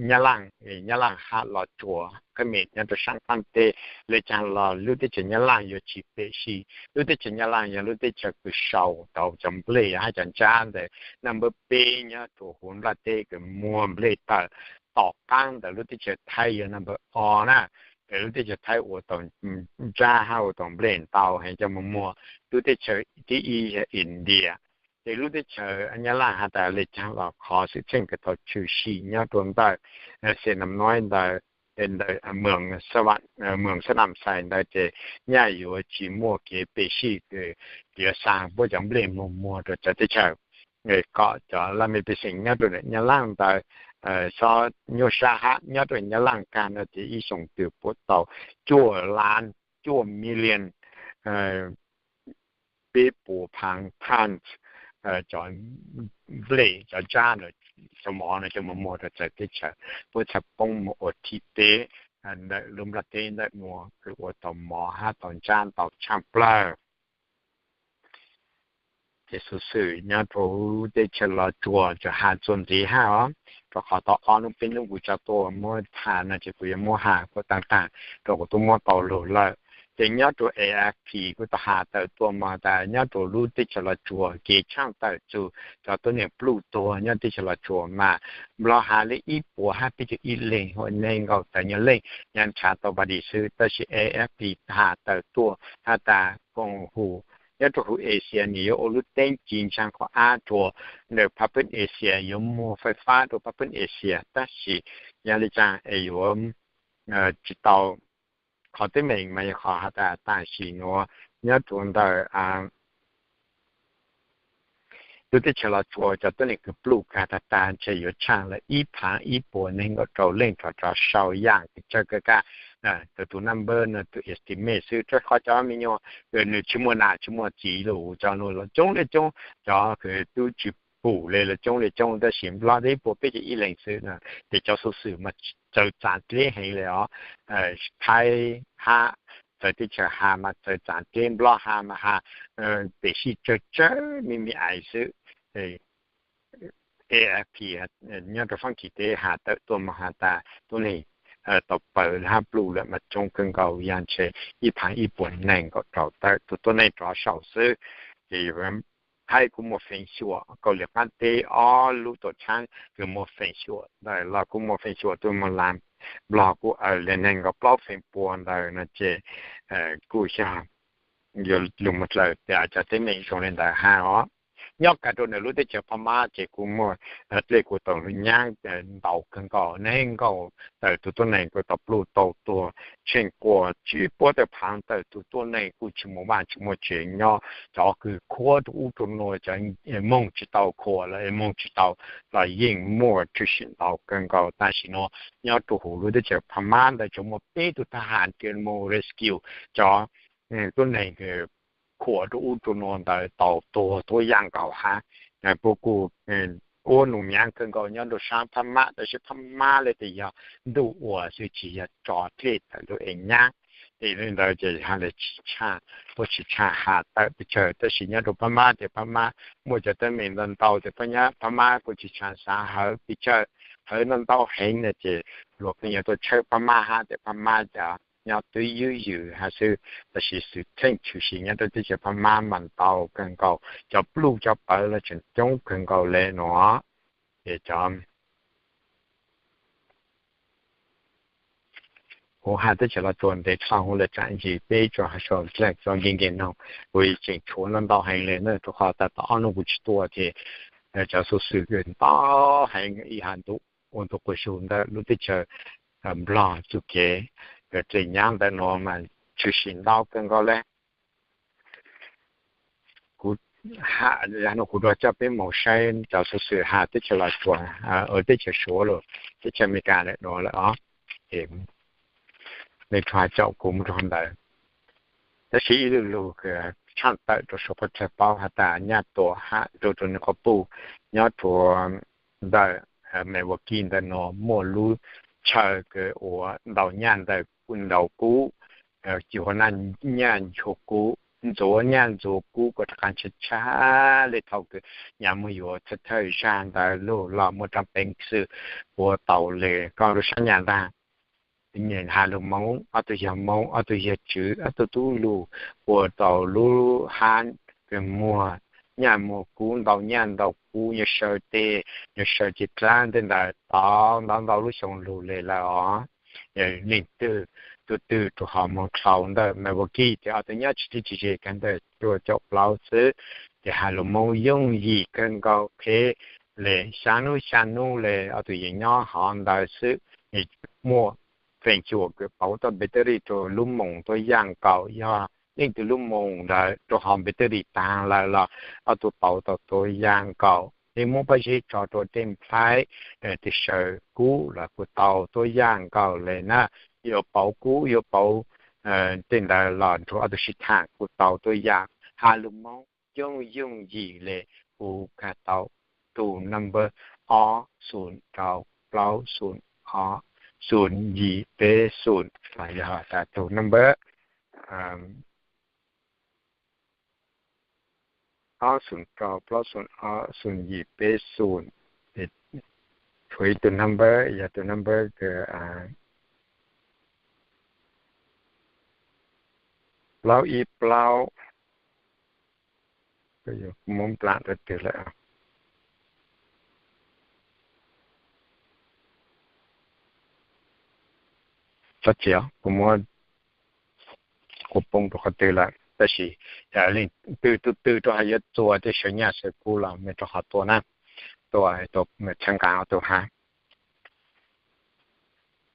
Nyab Laaj, Nyab Laaj hab Los Tsuas qheb me nyob rua saab qaab teb le caag los lub teb chaws Nyab Laaj yuav tsis pem sib. Lub teb chaws Nyab Laaj yog lub teb chaws kws sau tau cov nplej hab cov ntsab ntawd naj npawb peb nyob rua huv nplaj teb kws muag nplej tawm. Tom qaab ntawd lub teb chaws Thaib yog naj npawb ob na. Lub teb chaws Thaib ua tau ntsab hab ua tau nplej ntau heev coj moog muag lub teb chaws thib ib yog India. Ces lub teb chaws Nyab Laaj has tas le caag los qhov xwm txheej kws tau tshwm sim nyob rua ntawm Xeem Nom Noib ntawd, ntawm Moos Xab Nam Xais ntawd ces nyaj yuav tsis muaj kev pem sib kws yuav xa puab cov nplej moog muag rua cov teb chaws. Kom cov laj mej pej xeem nyob rua Nyab Laaj ntawd xob nyuaj sab hab. Nyob rua Nyab Laaj kag no ces ib xyoo twg puab tau cuaj lab, cuaj million, peb puas phaav tons cov nplej, cov ntsab, cov mov no coj moog muag rua txawv teb chaws. Puab txhad poob moog ua thib peb ntawm lub nplaj teb ntawm nuav kws ua tau mov hab tau ntsab ntau tshaaj plawg. Ces xuv xwm nyob rua huv teb chaws Los Tsuas tsuas has txuas ntxiv hab os, rua qhov tau ob nub peb nub kuv tsa tuaj muab has no ces kuv yuav muab has kuas taag taag rua kuv tub muab tau lug lawm. Ces nyob rua A F P kuj tau has tawm tuaj mas tas nyob rua lub teb chaws Los Tsuas kev tshaaj tawm txug cov tuab neeg pluj tuag nyob teb chaws Los Tsuas mas nplog has le ib puas hab peb caug ib leeg, huv neeg nkaum tawm nyuag leej nyav nrhav tau npaum li xwb. Tab sis A F P has tawm tuaj has tas koom huv nyob rua huv Asia nwg yuav ua lub teeb ci ntsaag qhov ab rua ntawm Phab Phooj Asia, yuav muag fais fab rua Phab Phooj Asia, tab sis yog le caag es yuav tsis tau. Qhov teeb meem mas yog qhov has tas tam sim nuav nyob rau ntawm lub teb chaws Los Tsuas cov tuab neeg kws pluj kag tag tag ntshe yuav tshaj lawm ib phav ib puas nees nkaum rau leej rov rov sau yaj kws tsawg kawg kag. Tus tus number no tus estimate xwb, rau qhov cov me nyuam nws tsis muaj nam tsis muaj txiv lus, cov nuav los coob li coob, cov kws tub tsis pum li los coob li coob, tab sis Nplog teb puas peb caug ib leeg xwb na. Ces cov xov xwm mas txawv txav dleb heev li os. Thaib hab txawv teb chaws Has mas txawv txav dleb, Nplog Has mas Has pem sij tsawg tsawg me me ais xwb. A F P nyob rau Fab Kis teb has tawm tuaj mas has tas tuab neeg tau pawg hab pluj lawm mas coob kawg nkaus, yog ntshe ib phav ib puas nees nkaum rau tawm tus tuab neeg rov sau xwb. Ces Thaib kuj muaj feem xyuam, Kaus Lim qab teb ob lub tuam tshab kws muaj feem xyuam ntawd los kuj muaj feem xyuam tuaj mus las, Nplog kuj aws li nees nkaum plaub feem pua ntawd no ces kuj xyog yuav lug mus dlaws tias cov teeb meem zoo li ntawd hab os. Nyob kag rau ntawm lub teb chaws Phab Mab ces kuj muaj dlej kuj tau nyab ntau kawg nkaus, nees nkaum tawm tus tuab neeg kuj tau pluj tau tuag, tsheej kuas tsib puas tawm phav tawm tus tuab neeg kuj tsis muaj vaj tsis muaj tsev nyob, cov kws khuam rau ub rau nuav, cov moog tsis tau khuam los moog tsis tau los yeej muaj tshwm sim ntau kawg nkaus. Tam sim no nyob rau huv lub teb chaws Phab Mab ntawd tsuas muaj peb tug thab ham mus rescue cov tuab neeg khuam rau ub rau nuav ntawd tau tuag tuab yaj nkaus hab. Puab kuj ua num nyaav kawg nkaus nyob rau sab Phab Mab, tab sis Phab Mab li tias yog ntuj ua xwb tsis yog tso dlej tawm lub ev nyab. Ces li ntawd ces has le tsis tshaj, puab tsis tshaj has tawm pes tsawg, tab sis nyob rau Phab Mab ces Phab Mab muaj cov teeb meem ntau ntau ces Phab Mab kuj tsis tshaj xav hawv pes tsawg, hawv ntau ntau heev na ces luag kuj yuav tuaj tshawb Phab Mab hab ces Phab Mab cov nyob twb ywj ywm hab xwb, tab sis xwm txheej tshwm sim nyob rau teb chaws Phab Mab mas ntau kawg nkaus, cov pluj cov pawv los tseem coob kawg nkaus le nuav. Ces cov kuv has teb chaws Los Tsuas ntev dhau huv lawm, tsam ntsis peb tsuas has txog dlej txog nkees nkees no, kuv tseem tshuav ntau ntau heev le na, rau qhov tas tom ob hnub kuv tsis tuaj ces cov xov xwm ntau heev, ib hais ntu ua ntu quas zug ntawm lub teb chaws Nplog txuj kev dlej nyab ntawm nuav mas tshwm sim ntau kawg nkaus le. Kuv, yog no kuv rov coj peb mus saib cov xov xwm has teb chaws Los Tsuas, teb chaws Suav los teb chaws Amelikas lawm dua lawm os. Ces nej tsuas has caum kuv mus rau ntawd. Tab sis ib lub lug tshaj tawm rau suav qhov chaw paub has tas nyaj tuam ham nrug rau nwg qhov puj nyob rua ntawm Milwaukee ntawm nuav muaj lub chaw kws ua ntau nyaj ntau kub, cuag nyaj nchuav kub, ntxuav nyaj ntxuav kub kuas rov qab ntshai tshaj le thaum kws nyam muaj yuav thawj thawj zag ntawd lug los muaj rab peev xwm ua tau le koj lub sab nyaj ntag. Has lug Moob, ob tug yog Moob, ob tug yog Tswv, ob tug tub lug ua tau lub hab kws muag nyaj muag kub, ntau nyaj ntau kub, nyob sawv teg, nyob sawv teg dlaab ntawd tau ntau ntau lub xyoo lug le lawm os. Leej twg tug twg rua hov moog dlhau ntawm Milwaukee ces ob tug nyob tsis deb tsis ze kag ntawm cuaj caum plaub xwb. Ces has lug Moob yooj yim kawg nkaus, phem le xya nub xya nub le ob tug yeej nyob hov ntawd xwb. Muaj feem xyuam kws pauv tau npe teb ri rua lub moos tuab yaaj nkaus, yog leej twg lub moos ntawd rua hov npe teb ri taag lawm los ob tug pauv tau tuab yaaj nkaus. Tej muab pob zeb tso rua tej nplhaib, tej saw kub los kuj tau tuab yaaj nkaus le na. Yuav pauv kub yuav pauv tej ntawd los nrug ob tug sib tham kuj tau tuab yaaj. Has lug Moob yooj yooj yim le, hu kag tau tus number ob xoom rau plaub xoom ob xoom yim peb xoom, los yog tas tus number ob xoom rau plaub xoom ob xoom yim peb xoom. Tshuav ib tug number yog tus number kws plaub ib plaub, kuv muab nplaam rau twg lawm? Txhob txhawj, kuv muab, kuv poob rau qhov twg lawm, tab sis leej twg tug twg rua hov yuav txuas tej saw nyaj saw kub los mej rua hov tua na, tua txhawb nqaa ob tug hab.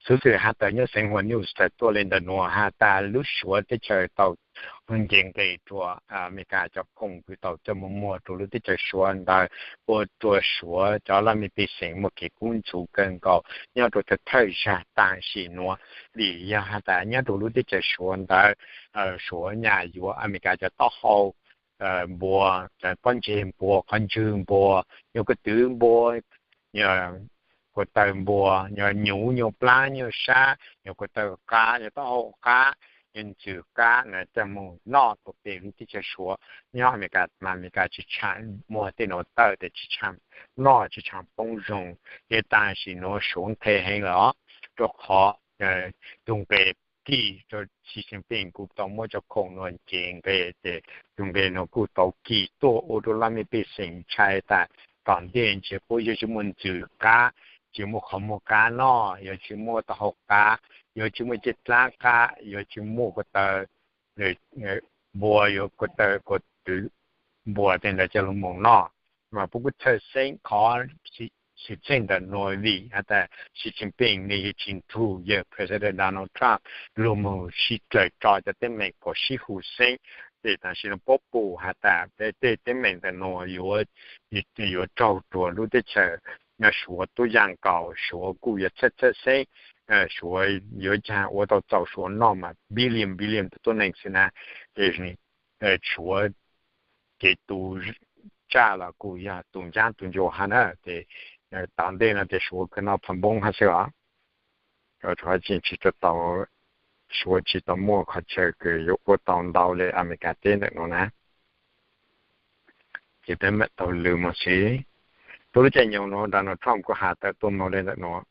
Xov xwm has tas nyob xeev Huas News tawm tuaj li ntawm nuav has tas lub Suav teb chaws tau nce nqes rua Amelikas cov khoom kws tau coj moog muag rua lub teb chaws Suav ntawd, ua rua Suav cov laj mej pej xeem muaj kev kub ntxhuv kawg nkaus nyob rua thawj thawj zag. Tam sim nuav vim yog has tas nyob rua lub teb chaws Suav ntawd, Suav nyam yuav Amelikas cov taub hau npua, pob ntseg npua, qhov ntswg npua, nyuag ko tw npua, nyuag ko taw npua, nyuag nyuv, nyuag plab, nyuag sab, nyuag ko taw qab, nyuag taub hau qab, nyuag ntxwm qab na coj moog noj tuaj peg lub teb chaws Suav. Nyob Amelikas mas Amelikas tsi tshaam muag tej nuav tawm tes tsi tshaam noj tsi tshaam poob zoo. Ces tam sim nuav Suav nqhis heev lawm os, rua qhov tug nqe kij rua Xi Jinping kuj tau muab cov khoom nuav nce nqe, ces tug nqe nuav kuj tau kij tuaj ua rua laj mej pej xeem ntshai tas tom ntej ntshe puab yuav tsi muaj ntxwm qab, tsi muaj qhov muag qab noj, yuav tsi muaj taub hau qab, yuav tsi muaj ceeb dlaab qab, yuav tsi muaj ko taw npua, yuav ko taw ko tw npua tej ntawd coj lug moog noj. Mas puab kuj txhawj xeeb qhov xwm txheej ntawm nuav vim has tas Xi Jinping nwg yog tsi nrug yawg President Donald Trump lug moog sib dlaws tso cov teeb meem kom sib hu xeeb. Ces tam sim nuav puab pum has tas tej teeb meem ntawm nuav yuav raug rua lub teb chaws Suav tub yaam nkaus. Suav kuj yuav txhawj txhawj xeeb, Suav yuav caag ua tau txaus Suav noj mas billion billion tuab neeg xwb na. Ces Suav kev tu tsaj los kuj yog tu ncaab tu ncua hab na. Ces tom ntej no ces Suav kawg noj phav npoob hab xwb os. Tsis tau, Suav tsis tau muaj qhov chaw kws yuav ua tau ntau le Amelikas teb ntawm nuav na. Ces peb mam taug lw moog xwb. Tuab lub caij nyoog nuav Donald Trump kuj has tawm tuaj moog le ntawm nuav,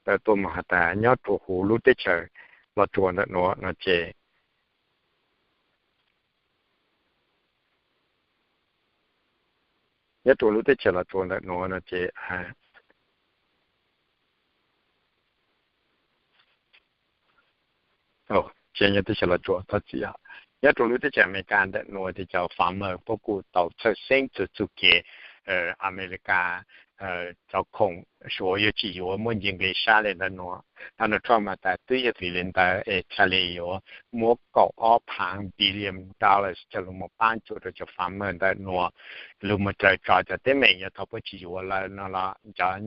tawm tuaj moog has tas nyob rua huv lub teb chaws Los Tsuas ntawm nuav no ces, nyob rua lub teb chaws Los Tsuas ntawm nuav no ces, teb chaws Los Tsuas, thov txim, nyob rua lub teb chaws Amelikas ntawm nuav ces cov farmer puab kuj tau txhawj xeeb txug txuj kev Amelikas cov khoom Suav yuav tsis yuav muab nce nqe sab le ntawm nuav. Donald Trump has tas twb yog vim le ntawd es txhad le yuav muab kaum ob phaav billion dollars coj lug moog paab cuam rua cov farmer ntawm nuav lug moog dlaws tso cov teeb meem. Yog thaum puab tsis yuav lawm no los cov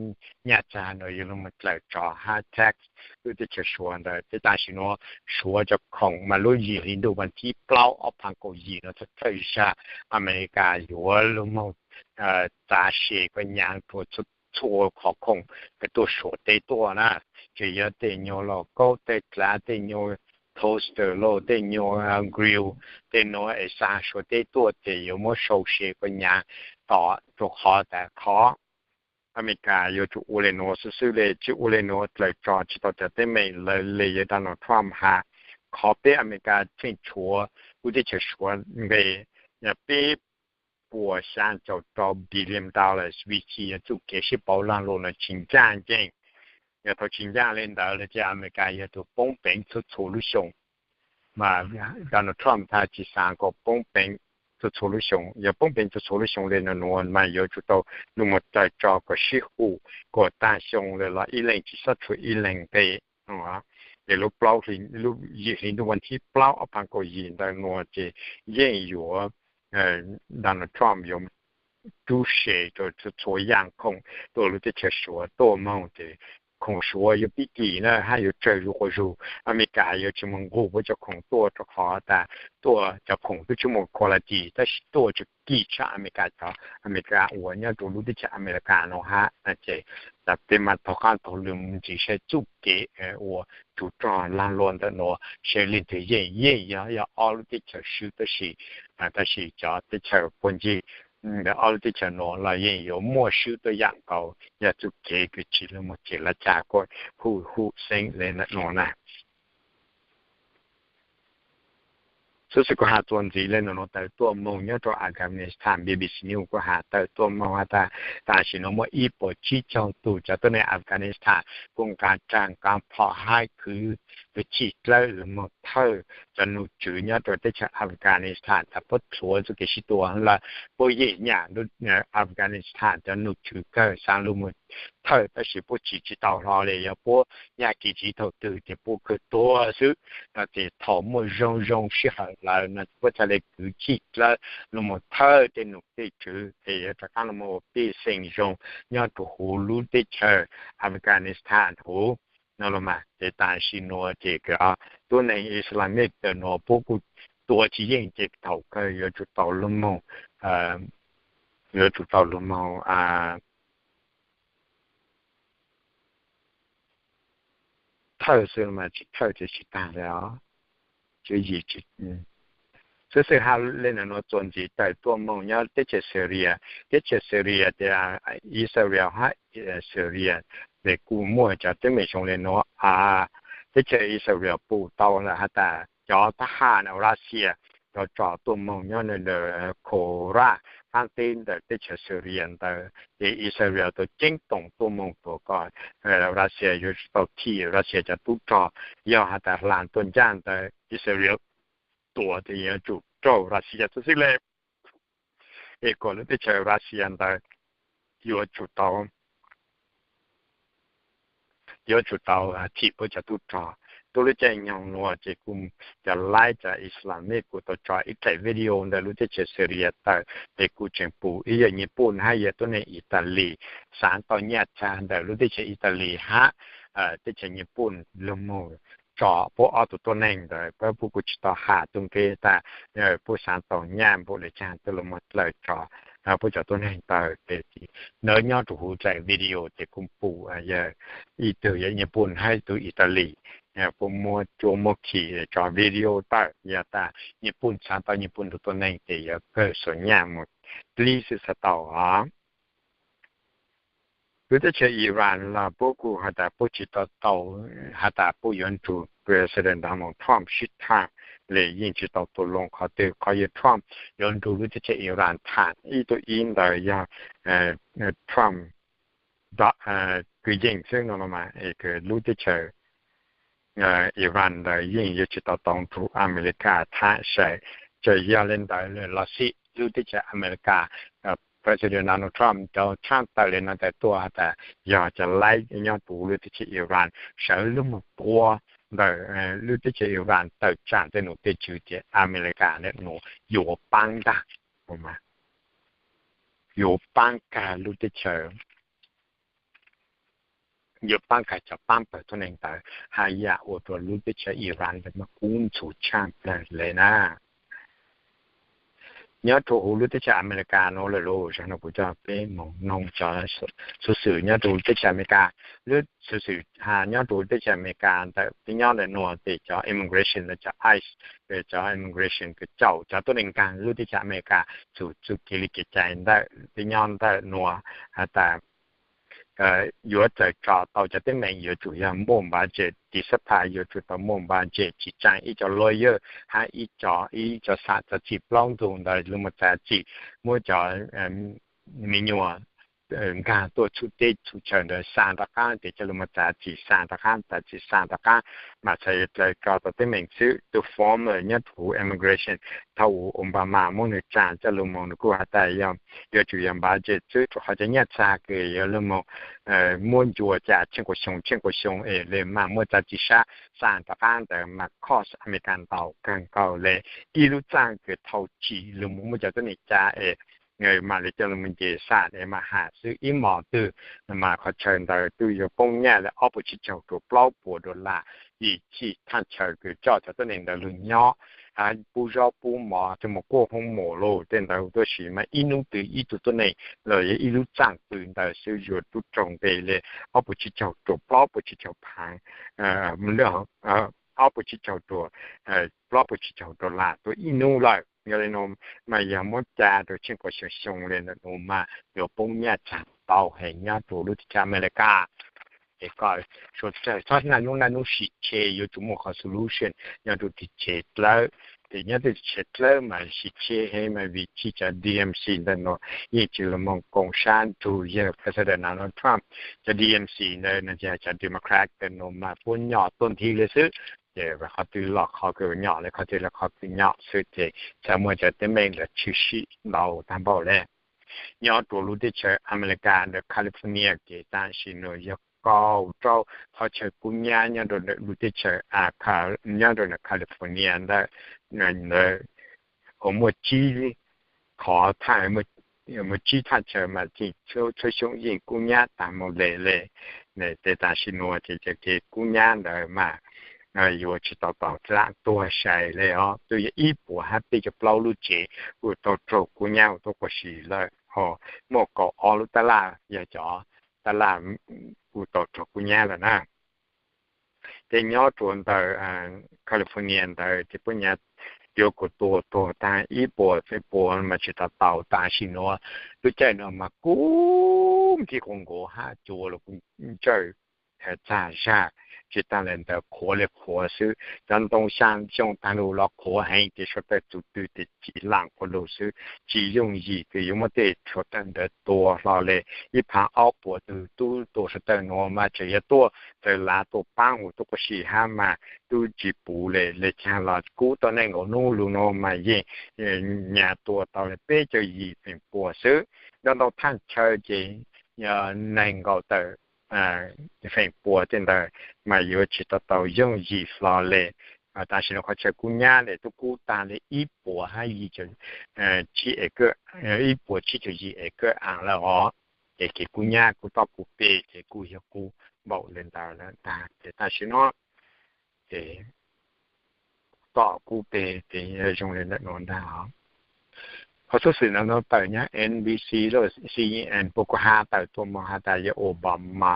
nyaj txag nuav yuav lug moog dlaws tso hab tax lub teb chaws Suav ntawd. Ces tam sim nuav Suav cov khoom mas lub yim hli ntuj vas thib plaub ob phaav kaum yim no thawj thawj zag Amelikas yuav lug moog txav se kua nyaav rua txhua qhov khoom kws tuaj Suav teb tuaj na, tsis yog tej nyuag lauj kaub tej dlav, tej nyuag toaster lauj, tej nyuag grill, tej nuav es xa Suav teb tuaj ces yuav muab sau se kua nyaav tom, rua qhov tas qhov Amelikas yuav tsum ua le nuav xwb xwb le, tsis ua le nuav dlaws tso tsis tau cov teeb meem lawm le. Yawg Donald Trump has, qhov peb Amelikas tsheej tshuav lub teb chaws Suav nqe peb puas xyaa caum rau billion dollars, vim tsi yog txuj kev sib pauv laag lug nuav tsis ncaaj nceeg. Yog thaum tsis ncaaj le ntawd lawm ces Amelikas yog tug poob peev txhua txhua lub xyoo. Mas Donald Trump has tsis xav kom poob peev txhua txhua lub xyoo. Yog poob peev txhua txhua lub xyoo le nuav mas yuav tsum tau lug moog dlaws tso kom sib hu kom taag xyoo le los ib leeg tsis xob tshuav ib leeg nqe. Ces lub plaub, lub yim hli ntuj vas thib plaub ob phaav kaum yim ntawm nuav ces yeej yuav, Donald Trump yuav rub se rua txhua yaam khoom tuaj lub teb chaws Suav tuaj moog ces khoom Suav yuav pib kis na hab yuav tsawg zuj quas zug. Amelikas yuav tsis moog nqug puab cov khoom tuaj rua qhov tas tuaj cov khoom twb tsis muaj quality tab sis tuaj tsuas kis tshaj Amelikas cov, Amelikas uas nyob rua lub teb chaws Amelikas nuav hab. Ces peb mas taug qaab taug lw mus ntxiv saib txuj kev uas tug rog laag luag ntawm nuav saib leej twg yeej. Yeej yog, yog ob lub teb chaws swb tab sis, tab sis cov teb chaws puag ncig ob lub teb chaws nuav los yeej yuav muaj swb tuaj yaam nkaus. Yog txuj kev kws tsis lug moog cem lawv cag kuj hu hu xeeb le ntawm nuav na. Xov xwm kuj has txuas ntxiv le nuav tawm tuaj moog nyob rua Afghanistan, B B C News kuj has tawm tuaj moog has tas tam sim nuav muaj ib puas tsib caug tug cov tuab neeg Afghanistan kuj nqa rag nqa phom hab khwv kwv tij dlawb los moog thawj cov nom tswv nyob rua teb chaws Afghanistan tas puab thuav txuj kev sib tua lawm, puab yeej nyam lub Afghanistan cov nom tswv kawg xaav lug moog thawj tab sis puab tsim tsi tau hlo le, yog puab nyam kev tsiv thaum twg tes puab kawg tuag xwb. No tes thaum muaj zoo zoo sij hawm lawm no puab ca le kwv tij dlawb lug moog thawj tej nom tej tswv tes yuav rov qaab lug moog ua pej xeem zoo nyob rua huv lub teb chaws Afghanistan huv no los mas. Tes tam sim nuav ces tuab neeg Islamic ntawm nuav puab kuj tua tsis yeej ces thaum kawg yuav tsum tau lug moog, yuav tsum tau lug moog thawj xwb los mas tsis thawj ces tsis taag le os. Xwb xwb hab le nuav nuav txuas ntxiv tawm tuaj moog nyob teb chaws Syria, teb chaws Syria tes Israel hab Syria tes kuj muaj cov teeb meem zoo le nuav. Teb chaws Israel pum tau lawm has tas cov thab ham Russia cov tso tuaj moog nyob ntawm Khoras qaab teb ntawm teb chaws Syria ntawd ces Israel tau ceeb toom tuaj moog tuam kom Russia yuav tsum tau thim Russia cov tub rog. Yog has tas hla tuaj ncaaj ntawd Israel tuam tes yuav tsum raug Russia txug xwb le, es kom lub teb chaws Russia ntawd yuav tsum tau yuav tsum tau thim puab cov tub rog. Tub lub caij nyoog nuav ces kuj cov laib cov Islamic kuj tau tso ib daim video ntawm lub teb chaws Syria tawm tes kuj tseem pum ib yam Nyij Pooj hab yog tuab neeg Italy xaav tau nyaj txag ntawm lub teb chaws Italy hab teb chaws Nyij Pooj lug moog tso puab ob tug tuab neeg ntawd. Puab kuj tsis tau has txuj kev tas puab xaav tau nyaj npaum le caag tuaj lug moog dlawm tso puab cov tuab neeg ntawd. Tes nyob rua huv daim video tes kuj pum yog ib tug yog Nyij Pooj hab ib tug Italy, puab muab cuab muab khi tso video tawm yog tas Nyij Pooj xaav tau Nyij Pooj tug tuab neeg tes yuav kawg xuas nyaj moog dlib xwb xaav tau os. Lub teb chaws Iran los puab kuj has tas puab tsis tau tau has tas puab yuav nrug President Donald Trump sib tham le, yeej tsis tau tua loo qhov twg. Qhov yog Trump yuav nrug lub teb chaws Iran tham ib tug ib ntawd yog Trump kwv yees xwb no los mas lub teb chaws Iran ntawd yeej yuav tsis tau tau nrug Amelikas tham sai. Txawm yog le ntawd los xij lub teb chaws Amelikas, President Donald Trump cov tshaj tawm le no tas tuaj has tas yog cov laib nyob rua lub teb chaws Iran sawv lub moog tua ntawm lub teb chaws Iran tawm tsaam tej nom tej tswv ces Amelikas le nuav yuav paab kag, yuav paab kag lub teb chaws, yuav paab kag cov paab pawg tuab neeg ntawd, haj yam ua rua lub teb chaws Iran ntawd mas kub ntxhov tshaj plawg le na. Nyob rua huv lub teb chaws Amelikas nuav lawm lauj, zaum no kuv coj peb moog noog cov xuv xwm nyob rua huv teb chaws Amelikas. Lub xuv xwm has nyob rua huv teb chaws Amelikas ntawm peb nyob ntawm nuav tes cov immigration los cov ICE, cov immigration kws caum cov tuab neeg nkaag lub teb chaws Amelikas txug txuj kev li kev cai ntawm peb nyob ntawm nuav has tas yuav txawm tso tau cov teeb meem yuav tsum yog muaj npav zes tiv xab phas, yuav tsum tau muaj npav zes tsis tsaam ib co lawyer hab ib co, ib co xam txav txim plaub ntug ntawd lug moog txav txim, muab cov me nyuam nkaag tuaj txhub teb txhub chaw ntawd xa rov qaab tes coj lug moog txav txim, xa rov qaab, txav txim, xa rov qaab, mas txhad yuav dlaws tso tau teeb meem xwb. Tus former nyob rua huv immigration thaum Obama muab nwg tsaam coj lug moog nws kuj has tas yog yuav tsum yog npav zes xwb, rua qhov cov nyaj txag kws yuav lug moog muab ncua cas tsheej kuas xyoo tsheej kuas xyoo es le mas muab txav txim sab xa rov qaab ntawd mas cost Amelikas ntau kawg nkaus le. Ib lub txaaj kws thau tsim lug moog muab cov tuab neeg ca es mam li coj lug moog nce xam es mam has xwb. Ib mos twg mas qhov chaw ntawd twb yuav poob nyaj le ob puas tsib caug rua plaub puas dollar, vim txhij thaaj chaw kws coj cov tuab neeg ntawd lug nyob, pub zaub pub mov, tug mos kuaj hoob mos lug tej ntawd huv tuab si mas ib nub twg ib tug tuab neeg los yog ib lub txaaj twg ntawd xwb yuav tub raug nqe le ob puas tsib caug rua plaub puas tsib caug phaav, ob puas tsib caug rua plaub puas tsib caug dollar tuab ib nub lawm. Yog le nuav mas yog muab ca rua tsheej kuas xyoo xyoo le nuav mas yuav poob nyaj txag ntau heev nyob rua lub teb chaws Amelikas. Es kom suav dlawg txhob naj nub naj nub sim tshe, yuav tsum muaj qhov solution nyob rua teb chaws dlawb. Tes nyob teb chaws dlawb mas sim tshe heev mas vim txhij cov DNC ntawm nuav yeej tsis lug moog koom sab nrug yawg President Donald Trump. Cov DNC ntawd nws yog cov Democrat ntawm nuav mas puab nyom tuaj nthi le xwb. ces qhov twg los qhov kws nyom le, qhov twg los qhov kws nyom xwb, ces txhaj muaj cov teeb meem ntawd tshwm sim ntau tag npaum le. Nyob rua lub teb chaws Amelikas ntawm California ces tam sim no yog kaum rau qhov chaw kub nyab nyob rau ntawm lub teb chaws, nyob rau ntawm California ntawm ntawd uas muaj tsib qhov thaj, muaj tsib thaj chaw mas txhua xyoo yeej kub nyab tag mus le le. Ces tam sim nuav ces cov kev kub nyab ntawd mas yuav tsis tau tau lam tuag sai le os. Twb yog ib puas hab peb caug plaub lub tsev kuj tau raug kub nyab ua tuab quas si lawm, ho muaj kaum ob lub tab laj yog cov tab laj kuj tau raug kub nyab lawm na. Ces nyob rua ntawm California ntawd ces puab nyab yuav kuas tua tuag tag ib puas feem pua mas tsis tau tau. Tam sim nuav lub caij no mas kub nkaus hab cua los kuj ntsawj txag zag, tsis taag le ntawd qhuav le qhuav xwb. Cov ntoo xyaa xyoo taag lug los qhuav heev ces suav dawg txug twg ces ci laam quas lug xwb, tsis yooj yim kws yuav muab tej suav dawg ntawd tua hlo le. Ib phav ob puas tug tub tua suav dawg nuav mas tseem yog tuaj txawv lav tua paab ua tuab quas si hab mas tub tsis puv le. Le caag los kub tau neej nkaus nub lug nuav mas yeej nyas tua tau le peb caug yim feem pua xwb. Nyob ntau thaj chaw ces nees nkaum tawm feem pua tej ntawd mas yuav tsis tau tau yooj yim hlo le. Tam sim no qhov chaw kub nyab le tub kub taag le ib puas hab yim caum, ib puas tsib caug yim acre lawm os. Ces kev kub nyab kuj tom kub peg ces kuj yog kub npaum le ntawd lawm ntag. Ces tam sim no ces tom kub peg ces zoo le ntawm nuav ntag. Qhov xub xwm no tawm nyob NBC lub CNN puab kuj hab tawm tuaj moog has tas yog Obama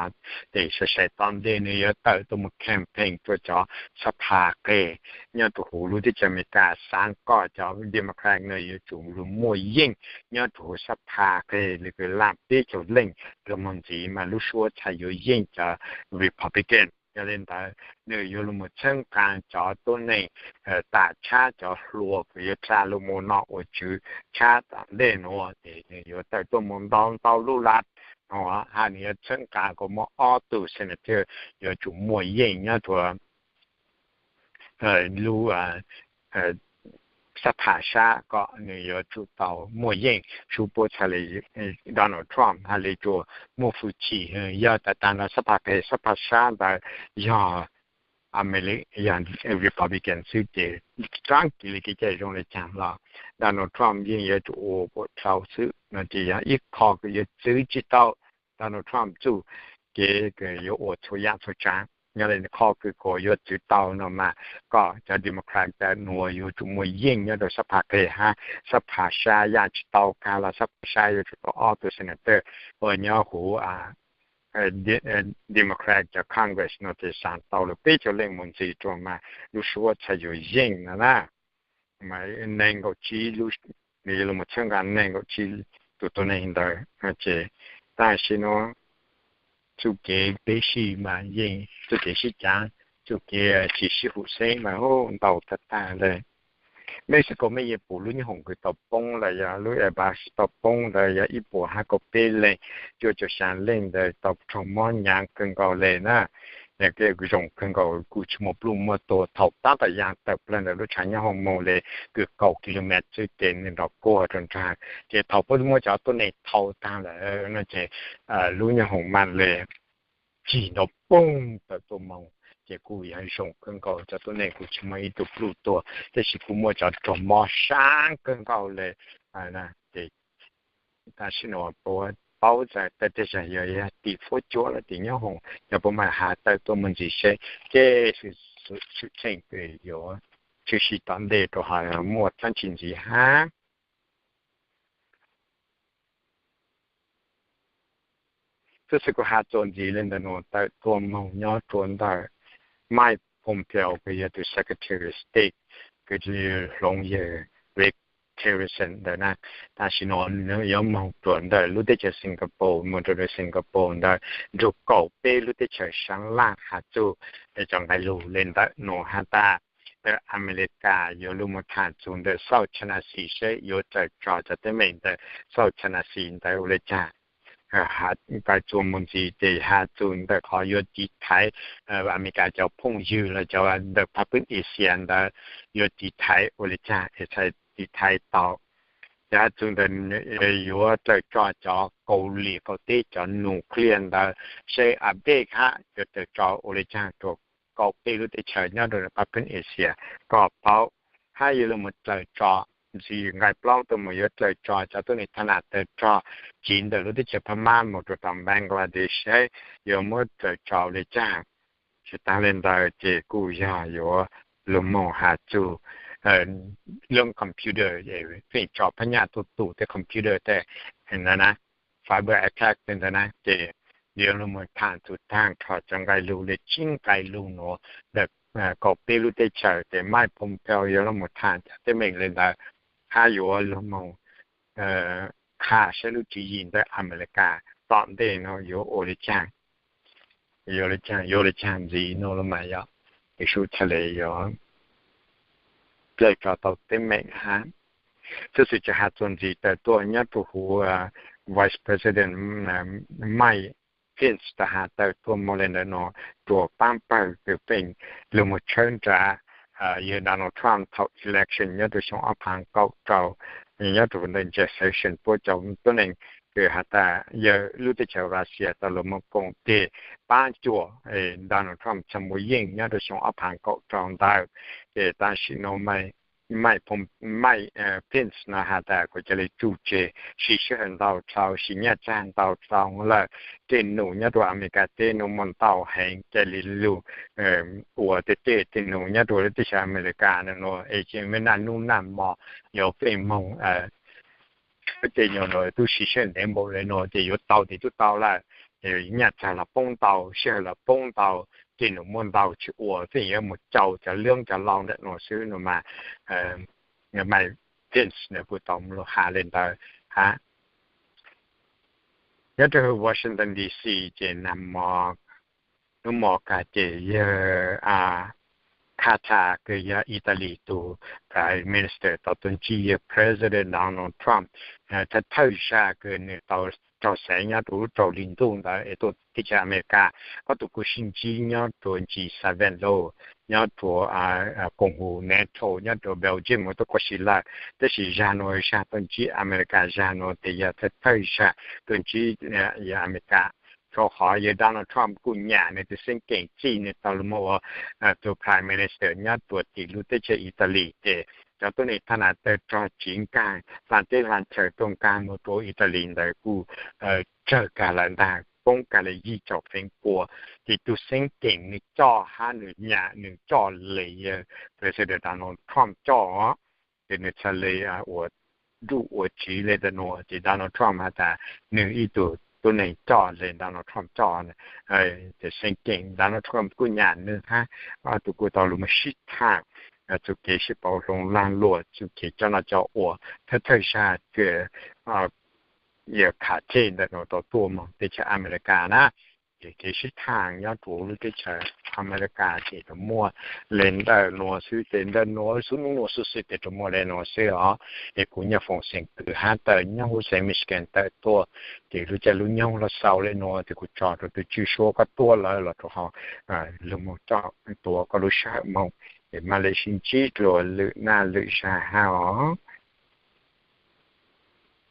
tes sai sai tom ntej nws yuav tawm tuaj moog campaign rua cov sab phaj qeg nyob rua huv lub teb chaws Amelikas, xaav kom cov Democrat no yuav tsum lug muaj yeej nyob rua huv sab phaj qeg le kws laaj peb caug leej rua moog ntxiv mas lub suab txhaj yuav yeej cov Republican. Yog le ntawd nws yuav lug moog txheeb qaa cov tuab neeg tam tshab cov hluas kws yuav dlha lug moog nom ua tswv tshab tom ntej nuav, ces nws yuav tawm tuaj moog ntau ntau lub lav no, hab nws yuav txheeb qaa kom muaj ob tug senator yuav tsum muaj yeej nyob rua lub sab phaj sab kom nws yuav tsum tau muaj yeej. Sub puab txhaj le, Donald Trump hab le tsuas muaj hwj chim, yog tas taag nrho sab phaj qeg sab phaj sab ntawd yog Ameli, yog Republican xwb ces tsaab kis le kev cai zoo le caag los Donald Trump yeej yuav tsum ua puam dlhau xwb no. Ces yog ib qho kws yuav txwv tsi tau Donald Trump txuj kev kws yuav ua txhua yaam txhua tsaav. Nyob le qhov kws kuas yuav txwv tau no mas kom cov Democrat tawm nuav yuav tsum muaj yeej nyob rau sab phaj qeg hab sab phaj sab, yaam tsi tau kag los sab phaj sab yuav tsum tau ob tug senator uas nyob huv Democrat cov Congress no tes xaav tau lug peb caug leej moog ntxiv rua mas lub suab txhaj yuav yeej no na. Mas neeg nkaum tsib lub, nws yuav lug moog txheeb qaa neeg nkaum tsib tug tuab neeg ntawd no ces tam sim no txuj kev peb sib mas yeej txuj kev sib caav, txuj kev tsi sib hum xeeb mas ntau tag tag le. Mexico mej yeej pum lub nyoob hoom kws tau poob los yog lub airbus tau poob ntawd yog ib puas hab kaum peb leej, cuaj caum xyaa leej ntawd tau raug mob nyaav kawg nkaus le na. Zoo kawg nkaus kuj tsi muaj pluj muaj tuag. Thaum tab tom yaam tawm plawg ntawm lub tshav nyoob hoom moog le kws kaum kilomev xwb tes nws nrov kuag rua nraag. Ces thaum puab muab cov tuab neeg thau taag lawm no ces lub nyoob hoom mas le cig ntau poog tawm tuaj moog, ces kuj yog zoo kawg nkaus cov tuab neeg kuj tsi muaj ib tug pluj tuag, tab sis kuj muaj cov raug mob saab kawg nkaus le. Ces tam sim no puab paub tas tej zag yog tim fuab cuab los tim nyoob hoom, yog puab mam has tawm tuaj moog ntxiv seb tej xwm txheej kws yuav tshwm sim tom ntej rua hab muaj dlaab tsi ntxiv hab. Xwb xwb kuv has txuas ntxiv le ntawm nuav tawm tuaj moog nyob rua ntawm Mike Pompeo kws yog tus Secretary of State kws hloov yawg Rex Tillerson ntawd na. Tam sim no nws yuav moog rua ntawm lub teb chaws Singapore, moog rua ntawm Singapore ntawd nrug kaum peb lub teb chaws sab laj has txug cov nqe lug le ntawm nuav has tas ntawm Amelikas yuav lug moog tham txug ntawm South China Sea seb yuav tawm tso cov teeb meem ntawm South China Sea ntawd ua le caag. Nqe txuas mus ntxiv ces has txug ntawm qhov yuav tiv thaiv Amelikas cov phooj ywg los cov ntawm phab pwg Asia ntawd yuav tiv thaiv ua li caag es txhaj tiv thaiv tau. Ces has txug ntawm yuav dlawm tso cov Kaus Lim qaum teb cov nuclear ntawd, seb update hab yuav dlawm tso ua li caag rua kaum peb lub teb chaws nyob rua phab pwg Asia kom paub, hab yuav lug moog dlawm tso ntxiv nqe plaub tuaj moog yuav dlawm tso cov tuab neeg thaj nam tawg rog tsiv ntawm lub teb chaws Phab Mab moog rua tom Bangladesh, seb yuav muab dlawm tso ua li caag. Tsis taag le ntawd ces kuj yog yuav lug moog has txug lub computer, feem tso phab nyaj tuaj tus tej computer tej na, cyber attack tej ntawd na, ces yuav lug moog thaam txug taag nrho cov nqe lug le tsib nqe lug nuav ntawm kaum peb lub teb chaws ces Mike Pompeo yuav lug moog thaam cov teeb meem le ntawd, hab yuav lug moog qha saib lub tswv yim ntawm Amelikas tom ntej nuav yuav ua li caag, yuav ua li caag ntxiv nuav los mas yog Yexus txhad le yuav dlawm tso tau teeb meem hab. Tub xwm tsaam has txuas ntxiv tawm tuaj nyob rua huv Vice President Mike Pence tawm has tawm tuaj moog le ntawm nuav rua paab pawg kws feem lug moog tshawb nrug yawg Donald Trump thaum election nyob rua xyoo ob phaav kaum rau, nyob rua ntawm ntsa session puab cov tuab neeg kws has tas yawg lub teb chaws Russia tau lug moog koom tig paab cuam Donald Trump txha muaj yeej nyob rua xyoo ob phaav kaum rau ntawd. Ces tam sim nuav Mike, Mike Pence nuav has tas kuv ca le tsuj tseg, siv sij hawm ntau dlhau, siv nyaj txag ntau dlhau lawm. Tej num nyob rua Amelikas teb nuav muaj ntau heev, ca le lug ua tej tej tej num nyob rua lub teb chaws Amelikas nuav es tseem muaj naj nub naj mo, yuav feem moog tshawb tej nyuas nuav tub siv sij hawm ntev npaum le nuav ces yuav tau tes tub tau lawm. Nyaj txag los poob ntau, sij hawm los poob ntau, tej num muaj ntau tsis ua, feem yuav moog caum cov lub cov lau ntawm nuav xwb nuav mas Mike Pence nwg kuj tau lug has le ntawd hab. Nyob rua huv Washington D C ces nag mo, nub mo kag ces yawg Cata kws yog Italy tug Prime Minister tau tuaj ntsib yawg President Donald Trump, thawj thawj zag kws nwg tau raug xaiv nyob rua lub rau hli ntuj ntawd es tuaj teb chaws Amelikas. Ob tug kuj sib ntsib nyob rua G seven lauj, nyob rua koom haum NATO nyob rua Belgium tuaj kuaj si lawm, tab sis zag nuav zag tuaj ntsib Amelikas, zag nuav tes yog thawj thawj zag tuaj ntsib yawg Amelikas. Rua qhov yawg Donald Trump kuj nyam nwg tus xeeb keem txij nwg tau lug moog ua tug Prime Minister nyob rua tim lub teb chaws Italy ces cov tuab neeg thaj nam tawg rog tsiv nkaag, hla teb hla chaw tuaj nkaag moog rua Italy ntawd kuj tsawg kag lawm ntag, poob kag le yim caum feem pua. Ces tus xeeb keem nwg coj hab nwg nyam nwg coj le yawg President Donald Trump coj, ces nwg txhad le ua nruj ua tsiv le ntawm nuav. Ces Donald Trump has tas nwg ib tug tuab neeg coj le Donald Trump coj, ces xeeb keem Donald Trump kuj nyam nwg hab, ob tug kuj tau lug moog sib thaam txuj kev sib pauv hloov laag luam, txuj kev coj noj coj ua. Thawj thawj zag kws yawg Cata ntawm nuav tau tuaj moog teb chaws Amelikas na, ces kev sib thaam nyob rua lub teb chaws Amelikas ces tsuas muaj le ntawm nuav xwb, ces ntawm nuav xub nub nuav xwb xwb ces tsuas muaj le nuav xwb os. Es kuv Nyiaj Foom xeem Kwm hab tawm nyob huv xeev Michigan tawm tuaj, ces lub caij lub nyoog los xaus le nuav ces kuv tso rua tug tswj suab koj tuaj lawm los rua qhov lug moog coj tuav koj lub sij hawm moog, es mam le sib ntsib dlua lwm naj lwm zag hab os.